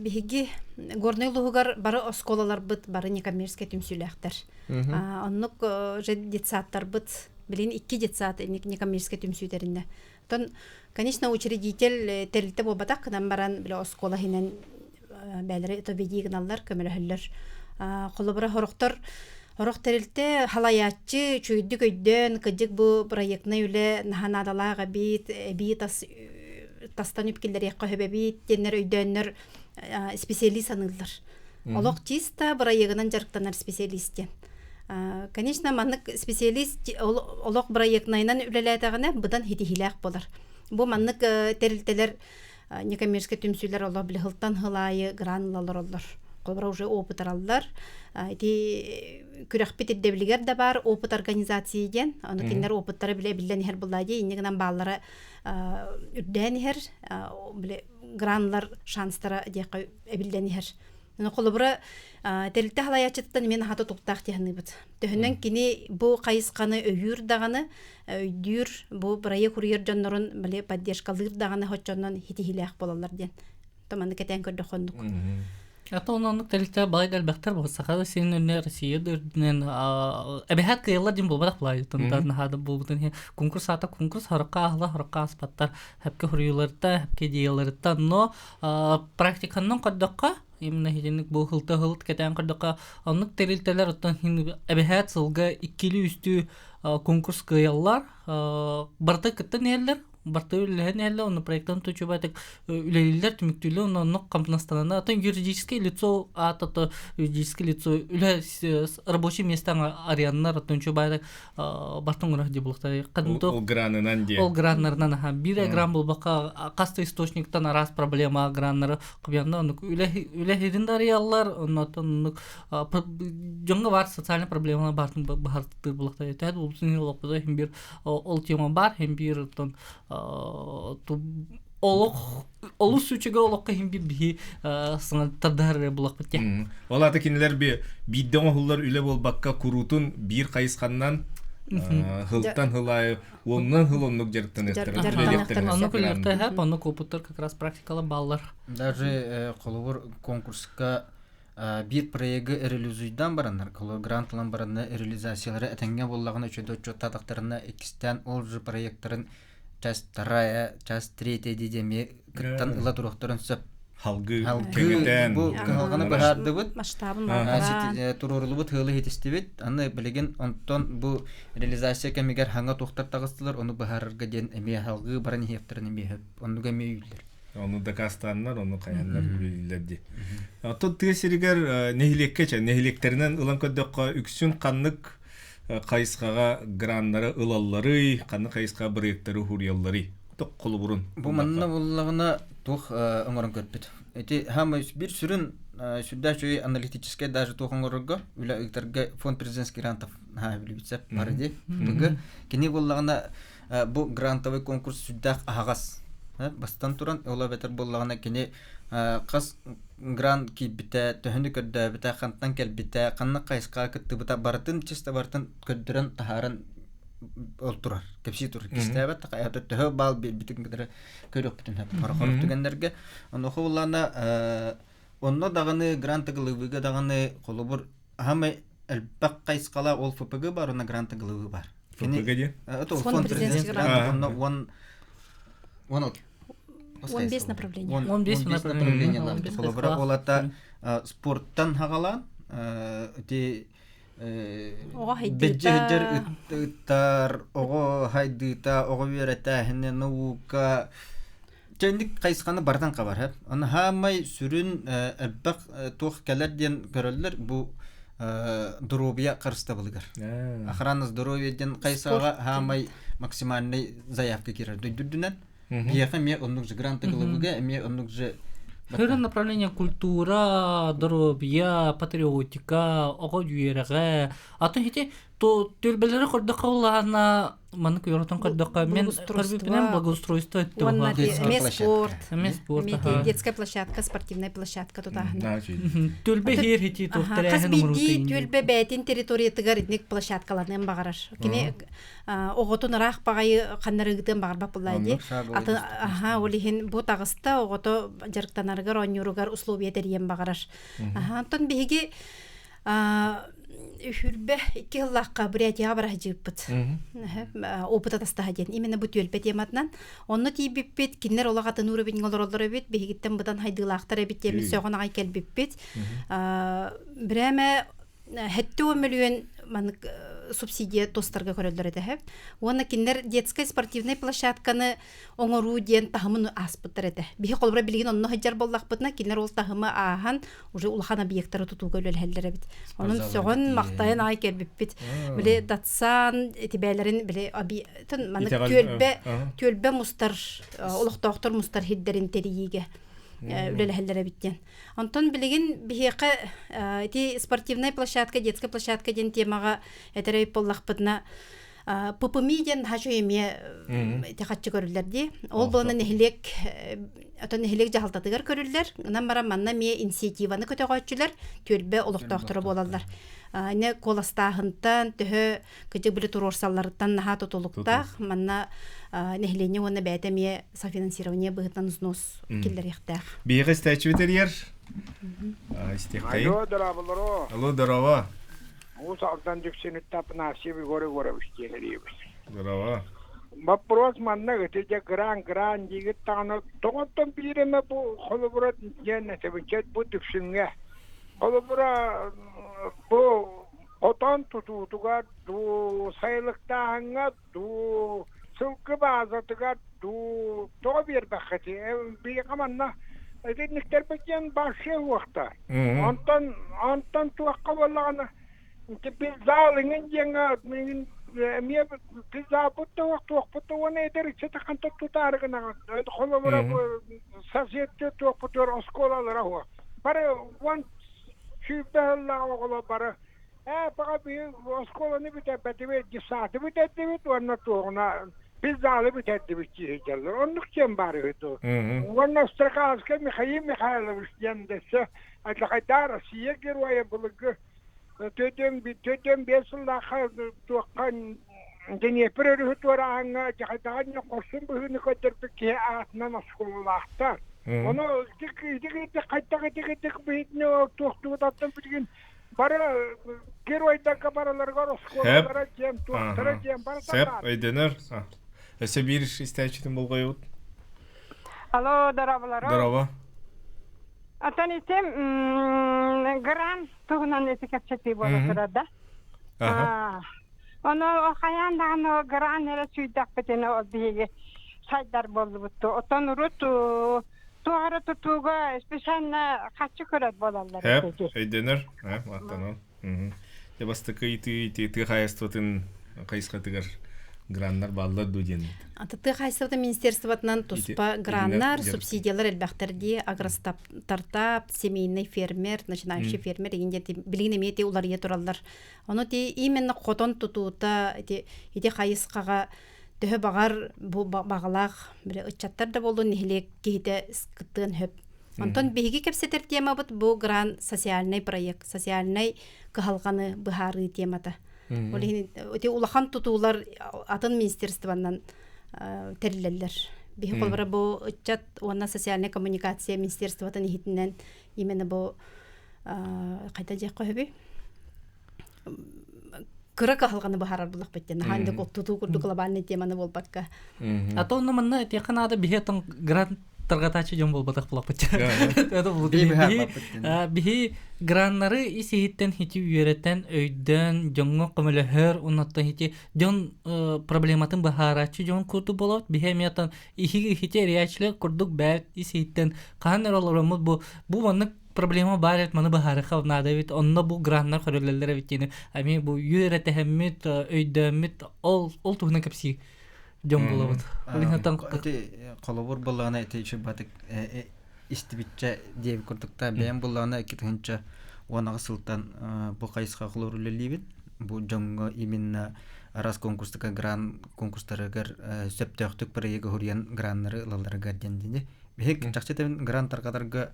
биһиги Горнай улууһугар бары оскуолаларбыт бары некоммерческай түмсүүлээхтэр. Оннук уже детсадтарбыт, билин икки детсад некоммерческай түмсүү тэриннэ. Оттон, конечно, учредитель тэрилтэ буолбатах гынан баран, бile оскуола иһинэн бээлэри өтө гыналлар, көмөлөһөллөр. Холобура, сорохтор Сорох тэрилтэ халайааччы үчүгэйдик өйдөөн, кырдьык бу проектнай үлэ наһаа наадалаах эбит, эбии тас тастан үп киллэриэххэ сөп эбит диэннэр өйдөөннөр специалист саныыллар. Олох чисто бырайыагынан дьарыктанар специалист диэн. Конечно, маннык специалист олох проектнайынан үлэлээтэҕинэ быдан ситиһиилээх буолар. Бу маннык тэрилтэлэр некоммерческай түмсүүлэр олох били сылтан сыл аайы грант ыла олороллор. Холобура уже опыт араллар. Ити күрэхпит ирдэбилигэр да баар опыт организации диэн. Ону кинилэр опыттара билэ биллэн иһэр булла дии. Инньэ гынан бааллара үрдээн иһэр. Били гранлар шанстара диэххэ эбиллэн иһэр. Холобура, тэрилтэ халайааччытыттан эмиэ наһаа тутуктаах дии саныыбыт. Төһөнөн кини бу хайысханы өйүүр даҕаны, өйдүүр, бу бырайыак уруйар дьоннорун били поддержкалыыр даҕаны хоччоннон хитиһиилээх буолаллар диэн. Томаны кэтээн көрдөххө оннук. Это оннук тэрилтэ балай да элбэхтэр бу Саха сирин үрдүнэн Россия да үрдүнэн эбэһээт кыайаллар диэн буолбатах былаайытын наһаа да буолбутун иһин конкурс аата конкурс хорокко аһыла хорокко ааспаттар хэпке хуруйуларыттан хэпке идеяларыттан но практиканнан көрдөххө именно итинник бу хылта хылыт кэтээн көрдөххө оннук тэрилтэлэр оттон эбэһээт сылга иккилии үстүү конкурс кыайаллар барыта кыттан иһэллэр барыта үлэлэһэн иһэллэр онно проектан тучубатык үлэлииллэр түмүктүүллэр онно оннук хамнастанана атын юридическое лицо аата то юридическое лицо үлэ рабочий место арыяннар оттон чубаатык бартын гына дии Ол гранынан дии. Ол граннарынан аха биир гран булбакка хас да источниктан араас проблема граннары кубянна оннук үлэ хирин да арыяллар оннотон оннук дьоҥҥо баар социальный проблемалар баартын баһартыыр булахта этээт булбутун олохпута хим бир ол тема бар хим бир оттон. Олох олус үчүгэй олоххо иһин бир биһи саҥа тардар булахпыт те. Ол аты кинилэр биирдэ оҥоһуллар үлэ буолбакка куруутун биир хайысханнан хылтан хылайы уонунан хыл оннук дьарыктаныахтара. Оннук үлэлиэхтэрэ, оннук опыттар как раз практикалар бааллар. Даже холобур конкурска биир проегы реализуйдан бараннар, грант ылан баранна реализациялары этэҥҥэ буоллаҕына үчүгэй отчуоттаатахтарына иккистээн ол же проекттарын часть вторая, часть третья дии эмиэ кыттан ыла туруохтарын сөп. Халгы кэҥэтэн. Бу кыһалҕаны быһаардыбыт. Масштабын туруорулубут ыалы иһитистибит. Аны билигин онтон бу реализация кэмигэр хаҥа туохтар таҕыстылар, ону быһаарарга диэн эмиэ халгыы баран иһиэхтэрин эмиэ оннуга эмиэ үүллэр. Ону дакаастааннар, ону хайаннар үлэлииллэр дии. Оттон тыа сиригэр нэһилиэккэ чэ, нэһилиэктэринэн ылан көрдөххө, үксүн ханнык хайысхаҕа граннары ылалларый, ханнык хайысхаҕа бырайыактары уһуруйалларый? Холобурун. Бу манна буллаҕына туох оҥорон көрбүт. Ити хаамай биир сүрүн сүрдээх үчүгэй аналитическай даже туох оҥорорго үлэ ыытарга фонд президентских грантов наһаа билбитсэ бар ди. Быгы кини буллаҕына бу грантовый конкурс сүрдээх аһаҕас. Бастан туран ол эбэтэр буоллаҕына кини хас грант киирбитэ, төһөнү көрдөөбүтэ, хантан кэлбитэ, ханнык хайысхаҕа кыттыбыта барытын чисто барытын көрдөрөн таһааран ол турар, кэпсии турар. Кистээбэт хайата төһө баал биэрбитин кытары көрүөхпүтүн сөп. Хорохорох түгэннэргэ. Онуоха буллаана онно даҕаны грант ылыыбыга даҕаны холобур аһамай элбэх хайысхалаах ол ФПГ бар, онно грант ылыы бар. ФПГ диэн? Фонд президентских грантов онно уон уон 15 направление. 15 направление. Холобура олата спорттан хагалаан ити Оҕо бэдьэһдэр ыттар, оҕо хайдыыта, оҕо үөрэтээһинэ, наука Чэнник хайысханы барытын хабар. Аны хаамай сүрүн элбэх туох кэлэр диэн көрөллөр бу доруобуйа харыстабылыгар. Охрана здоровья диэн хайысхаҕа хаамай максимальный заявка киирэр дойдурдунан. Биһиэхэ эмиэ оннук же гранты главыга эмиэ оннук же Сүрүн направление культура, доруобуйа, патриотика, оҕо үөрэҕэ. Атын ити түөлбэлэри көрдөххө улаана маннык үөрэтэн көрдөххө мен көрбүппүнэн благоустройство өттө Уонна эмиэ спорт. Эмиэ спорт. Детская площадка, спортивная площадка тутааһына. Түөлбэ хиэр хити Хас туохтэрээһин биирдии түөлбэ бэйэтин территориятыгар итинник площадкаларынан баҕарар. Кини оҕотун ыраах баҕайы ханнарыгытын баҕарбат буоллаа дии. Атын аха ол иһин бу таҕыста оҕото дьарыктанарыгар оонньууругар условия тэрийэн баҕарар. Аха онтон биһиги үһүрбэ икки сыллаахха Бурятияҕа бара сылдьыбыппыт. Опыт атастаһа диэн. Именно бу түөлбэ тематынан. Онно тиийбиппит, кинилэр олох атын уровеньҥа олороллор эбит, биһигиттэн быдан хайдыылаахтар эбит диэммит сөҕөн аҕай кэлбиппит. Бирээмэ 70 мөлүйүөн маннык субсидия тостарга көрөллөр этэ. Уонна кинилэр детскай спортивнай площадканы оҥоруу диэн таһымын ааспыттар этэ. Биһи холобура билигин онно сылдьар буоллахпытына, кинилэр ол таһымы ааһан уже улахан объектары тутууга үлэлэһэллэр эбит. Онон сөҕөн, махтайан аҕай кэлбиппит. Били датсан этибээлэрин били маннык түөлбэ түөлбэ мустар олохтоохтор мустар хирдэрин тэрийиигэ үлэлэһэллэр эбит диэн. Онтон билигин биһиэхэ ити спортивная площадка, детская площадка диэн темаҕа этэр эбит буоллахпытына, ППМИ диэн хачу эмиэ ити хаччы көрүллэр дии. Ол буолана нэһилиэк отон нэһилиэк дьаһалтатыгар көрүллэр. Ынан баран манна эмиэ инициативаны көтөҕөөччүлэр түөлбэ олохтоохторо буолаллар. Ine куоластааһынтан төһө кыдьык били туруорсалларыттан наһаа тутулуктаах. Манна нэһилиэнньэ уонна бэйэтэ эмиэ софинансирование быһыытынан взнос киллэриэхтээх. Биһиэхэ истээччибит эрийэр. Истиэххэйин. Алло, дорооболоро. Алло, дорообо. Уус Алдан Дүпсүнүттэн Афанасий Егор Егорович диэн эрийэбит. Дорообо. Вопрос манна ити дьэ гран-гран диигит даҕаны тоҕоттон биир эмэ бу холобура диэн этэбин бу Дүпсүҥҥэ. Холобура бу хотон тутуутугар дуу, сайылыктааһыҥҥа дуу, сылгы баазатыгар дуу тоҕо биэрбэххитий? Биһиэхэ манна итинниктэрбит диэн большой уохтар. Онтон онтон туохха буоллаҕына зал иҥин диэҥҥэ миигин эмиэ залбыт да уох туохпут да уонна эдэр ыччаты хантан тутаары гынаҕын холобура соседка туохпутугар оскуолалара уох бары уон сүүрбэ сыллаах оҕолор бары ээ пока биһи оскуоланы бүтэрбэтибит детсады бүтэрдибит уонна туоҕуна Біз залы бүтэрдибит дии Оннук диэн баар үһү дуу. Уонна Острокаловскай Михаил Михайлович диэн дэссе Адьахайдаа Россия геройа былыргы 45 сыллаахха туохха Днепр өрүһү туорааһыҥҥа Адьахайдаҕа хорсун быһыыны көрдөрбүт киһи аатынан оскуолалаахтар. Ону итик итик хайдах итик итик быһыытын туохтугутаттан билигин бары геройдарга бараларыгар оскуолалара диэн туохтара диэн барыта Сеп өйдөнөр. Өссө биир истээччитин болҕойбут. Алло, дорооболоро. Дорообо. Atan итим гран туһунан ити кэпсэтии буола турар да. Ону хайаан даҕаны гран эрэ сүйдэхпитинэ ол биһиги сайдар буоллубут. Оттон урут туох эрэ тутууга специально хаччы көрөр буолаллар. Хэп, өйдөнөр. Маттанан. Дьэ бастакы ыйытыы ити тыа хаһаайыстыбатын хайысхатыгар граннар бааллар дуу диэн. Аты тыа хаһаайыстыбатын министерствотынан туспа граннар, субсидиялар элбэхтэр дии агростартап, семейный фермер, начинающий фермер деген диэн билигин эмиэ ити уларыйа тураллар. Ону ти именно хотон тутуута ити ити хайысхаҕа төһө баҕар бу баҕалаах бile ыччаттар да буоллун нэһилиэк киһитэ кыттыан сөп. Онтон биһиги кэпсэтэр темабыт бу гран социальный проект, социальный кыһалҕаны быһаарыы темата. Ол иһин ити улахан тутуулар атын министерствонан тэриллэллэр. Биһи холобура бу ыччат уонна социальная коммуникация министерствотын иһитинэн именно бу хайда диэххэ сөбүй? Кыра кыһалҕаны быһаарар буллахпыт диэн наһаа инник тутуу курдук глобальный теманы буолбакка. А то онно манна этиэххэ наада биһи отон грант тарҕатааччы дьон буолбатах булахпыт. Биһи граннары ис иһиттэн хити үөрэтэн, өйдөөн, дьоҥҥо көмөлөһөр, оннуттан хити дьон проблематын быһаарааччы дьон курдук болот. Биһи эмиэ оттон иһи хити эрийээччилэр курдук бэт ис иһиттэн хаһан эрэ олороммут бу бу маннык проблема баар эбит, маны быһаарыха наада эбит, онно бу граннар көрөллөр эбит диэни эмиэ бу үөрэтэһэммит, өйдөөммүт ол ол туһунан кэпсии дьон булабыт. Ити холобур буллаҕына ити үчүгэй истибиччэ диэбит курдукта бэйэм буллаҕына 2018 сылтан бу хайысха холобур үлэлиибин. Бу дьоҥҥо именно араас конкурстарга грант конкурстарыгар сөптөөхтүк проегы хуруйан граннары ылалларыгар диэн дини. Биһик чахчы тэбин грант тарҕатарга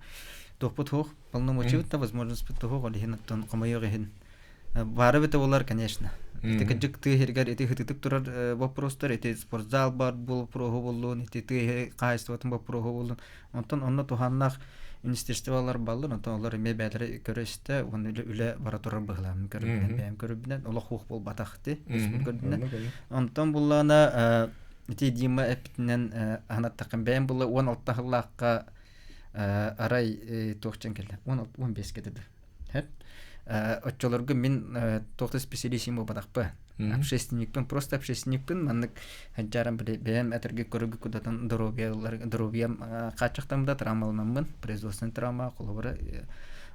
туохпут суох, полномочиябыт да возможностьпыт суох, ол иһин оттон хомойуох иһин баара эбитэ буолар, конечно. Ити кырдьык тыа иһигэр ити хытытык турар вопростар, ити спортзал бар боппуруоһу буоллун, ити тыа хаһаайыстыбатын боппуруоһу буоллун. Онтон онно туһааннаах министерстволар баллар, онтон олор эмиэ бэйэлэрэ көрө-истэ уонна үлэ, үлэ бара турар быһылаамын көрүбүнэн, бэйэм көрүбүнэн олох хуох буолбатах ти көрбүнэн. Онтон буллаана ити Дима эппитинэн аһанаттаххын бэйэм булла 16 сыллаахха арай туох дьэн кэллэ 15 кэтэ Хэп. Оччолорго мин туох да специалистим буолбатахпы. Общественникпын, просто общественникпын. Маннык хаджарам бэйэм этэргэ көрүгү кудатан здоровьям хааччахтаммыта травмаланаммын, производственный травма, холобура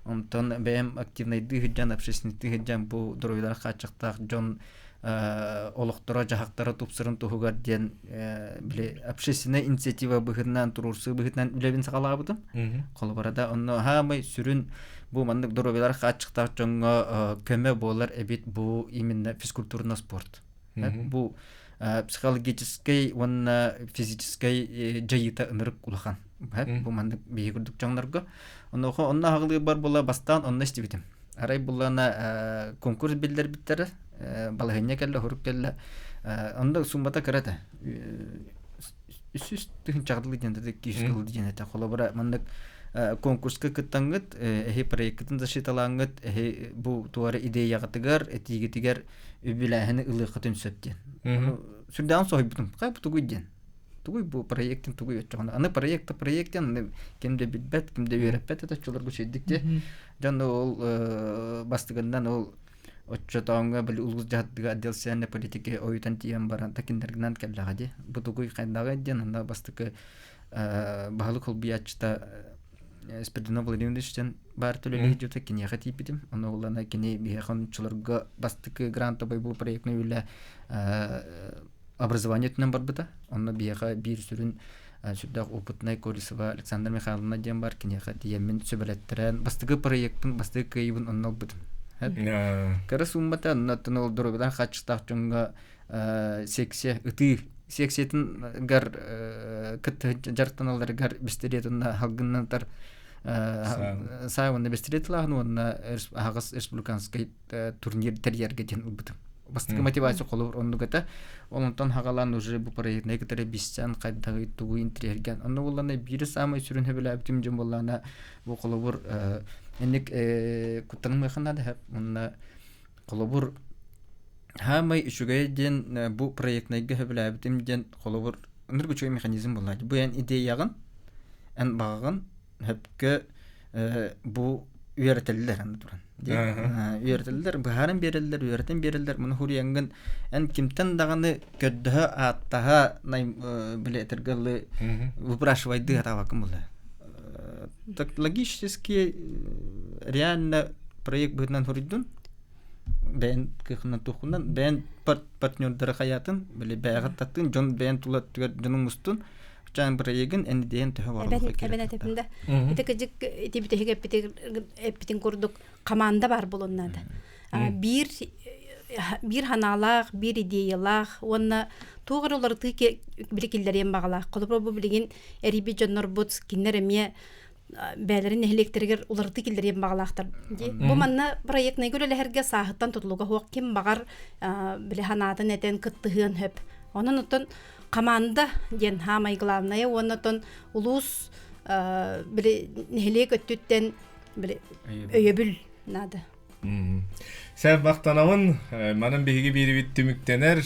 онтон бэйэм активнайдыы сылдьан, общественниктыы сылдьан бу здоровьялара хааччахтаах дьон олохторо дьаһахтара тупсарын туһугар диэн били общественная инициатива быһыытынан туруорсуу быһыытынан үлэбин саҕалаабытым. Холобура да онно хаамай сүрүн бу маннык доруобуйалар хааччахтаах дьоҥҥо көмө буолар эбит бу именно физкультурно спорт. Бу психологическай уонна физическай дьайыыта ынырык улахан. Бу маннык биһи курдук дьоннорго. Онуоха онно аҕылыырбар була бастаан онно истибитим. Арай буллаана конкурс биллэрбиттэрэ, балаһыанньа кэллэ, хорук кэллэ. Онно суммата кыра этэ. Үсүс тыһынчаҕдылы диэн этэ, киһи диэн этэ. Холобура, маннык конкурска кыттаҥҥыт, эһи проеккытын защиталааҥҥыт, эһи бу туора идеяҕытыгар, этиигитигэр үбүлээһини ылыаххытын сөп диэн. Сүрдээҕин соһуйбутум. Хай бу тугуй диэн. Тугуй бу проектин тугуй оччоҕуна. Аны проекта проект диэн аны ким да билбэт, ким да үөрэппэт это оччолорго үчүгэйдик дии. Дьон ол бастыгыннан ол оччотооҥҥо били улуус дьаһалтыга отдел социальной политики ойутан тиийэн баран такиннаргынан кэллэҕэ дии. Бу тугуй хайдаҕый диэн онно бастакы баһылык холбуйааччыта Спиридонов Владимирович диэн баар төлөлөһү дьута киниэхэ тиийбитим. Ону улана кини биһиэхэ ончуларга бастакы грантовый бу проектный үлэ образование өттүнэн барбыта. Онно биһиэхэ биир сүрүн сүрдээх опытнай Колесова Александра Михайловна диэн бар киниэхэ тиийэммин сүбэлэттэрэн бастакы проекпын бастакы кыайыыбын онно ылбытым. Кыра сууммата онно оттон ол доруобуйалаах хаачыстаах дьоҥҥо секция ытыы. секциятын гар кытта дьарыктаналларыгар бистириэт уонна халгыннатар саа уонна бистириэт ылааһын уонна аһаҕас республиканскай турнир тэрийэргэ диэн ылбытым. Бастакы мотивация холобур оннук этэ. Онтон хагалаан уже бу проектнай кытары биссэн хайдаҕый тугу интриэргэн. Онно буоллана биир самай сүрүн хөбүлээбитим дьон буоллана бу холобур инник куттанымыаха наада уонна холобур хаамай үчүгэй диэн бу проектнайга хөбүлээбитим диэн холобур ынырык үчүгэй механизм буолла. Бу эн идеяҕын эн баҕаҕын хөпкө бу үөрэтэллэр аны туран үөрэтэллэр быһааран биэрэллэр үөрэтэн биэрэллэр муну хуруйаҥҥын эн кимтэн даҕаны көрдөһө ааттаһа били этэргэ выпрашивайды атаабаккын буолла так логически реально проект быһыытынан хуруйдун бэйэн кыахынан туоххунан бэйэн партнердары хайаатын били бэйэҕэ таттын дьон бэйэн тула өттүгэр дьонуҥ мустун Чаан бырайыгын эн идеян төһө барыллыга Эбэн этэпин да. Ити кыдьык ити бүтэһик эппитин курдук команда бар буолуон наада. Биир биир ханаалаах, биир идеялаах уонна туох эрэ уларытыы били киллэриэн баҕалаах. Холобура бу билигин эрийбит дьоннорбут кинилэр эмиэ бээлэрин нэһилиэктэригэр уларытыы киллэриэн баҕалаахтар. Бу манна проектнайга үлэлэһэргэ сааһыттан тутулуга суох ким баҕар били ханаатын этэн кыттыһыан сөп. Онон оттон команда диэн хаамай главное уонна оттон улуус били нэһилиэк өттүттэн били өйөбүл наада. Сәп мақтанабын, манан биһиги биирибит түмүктэнэр.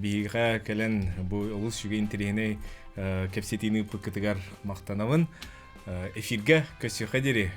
Биһиэхэ кэлэн бу олус үчүгэй интэриэһинэй кэпсэтиини ыыппыккытыгар махтанабын. Эфиргэ көрсүөххэ диэри.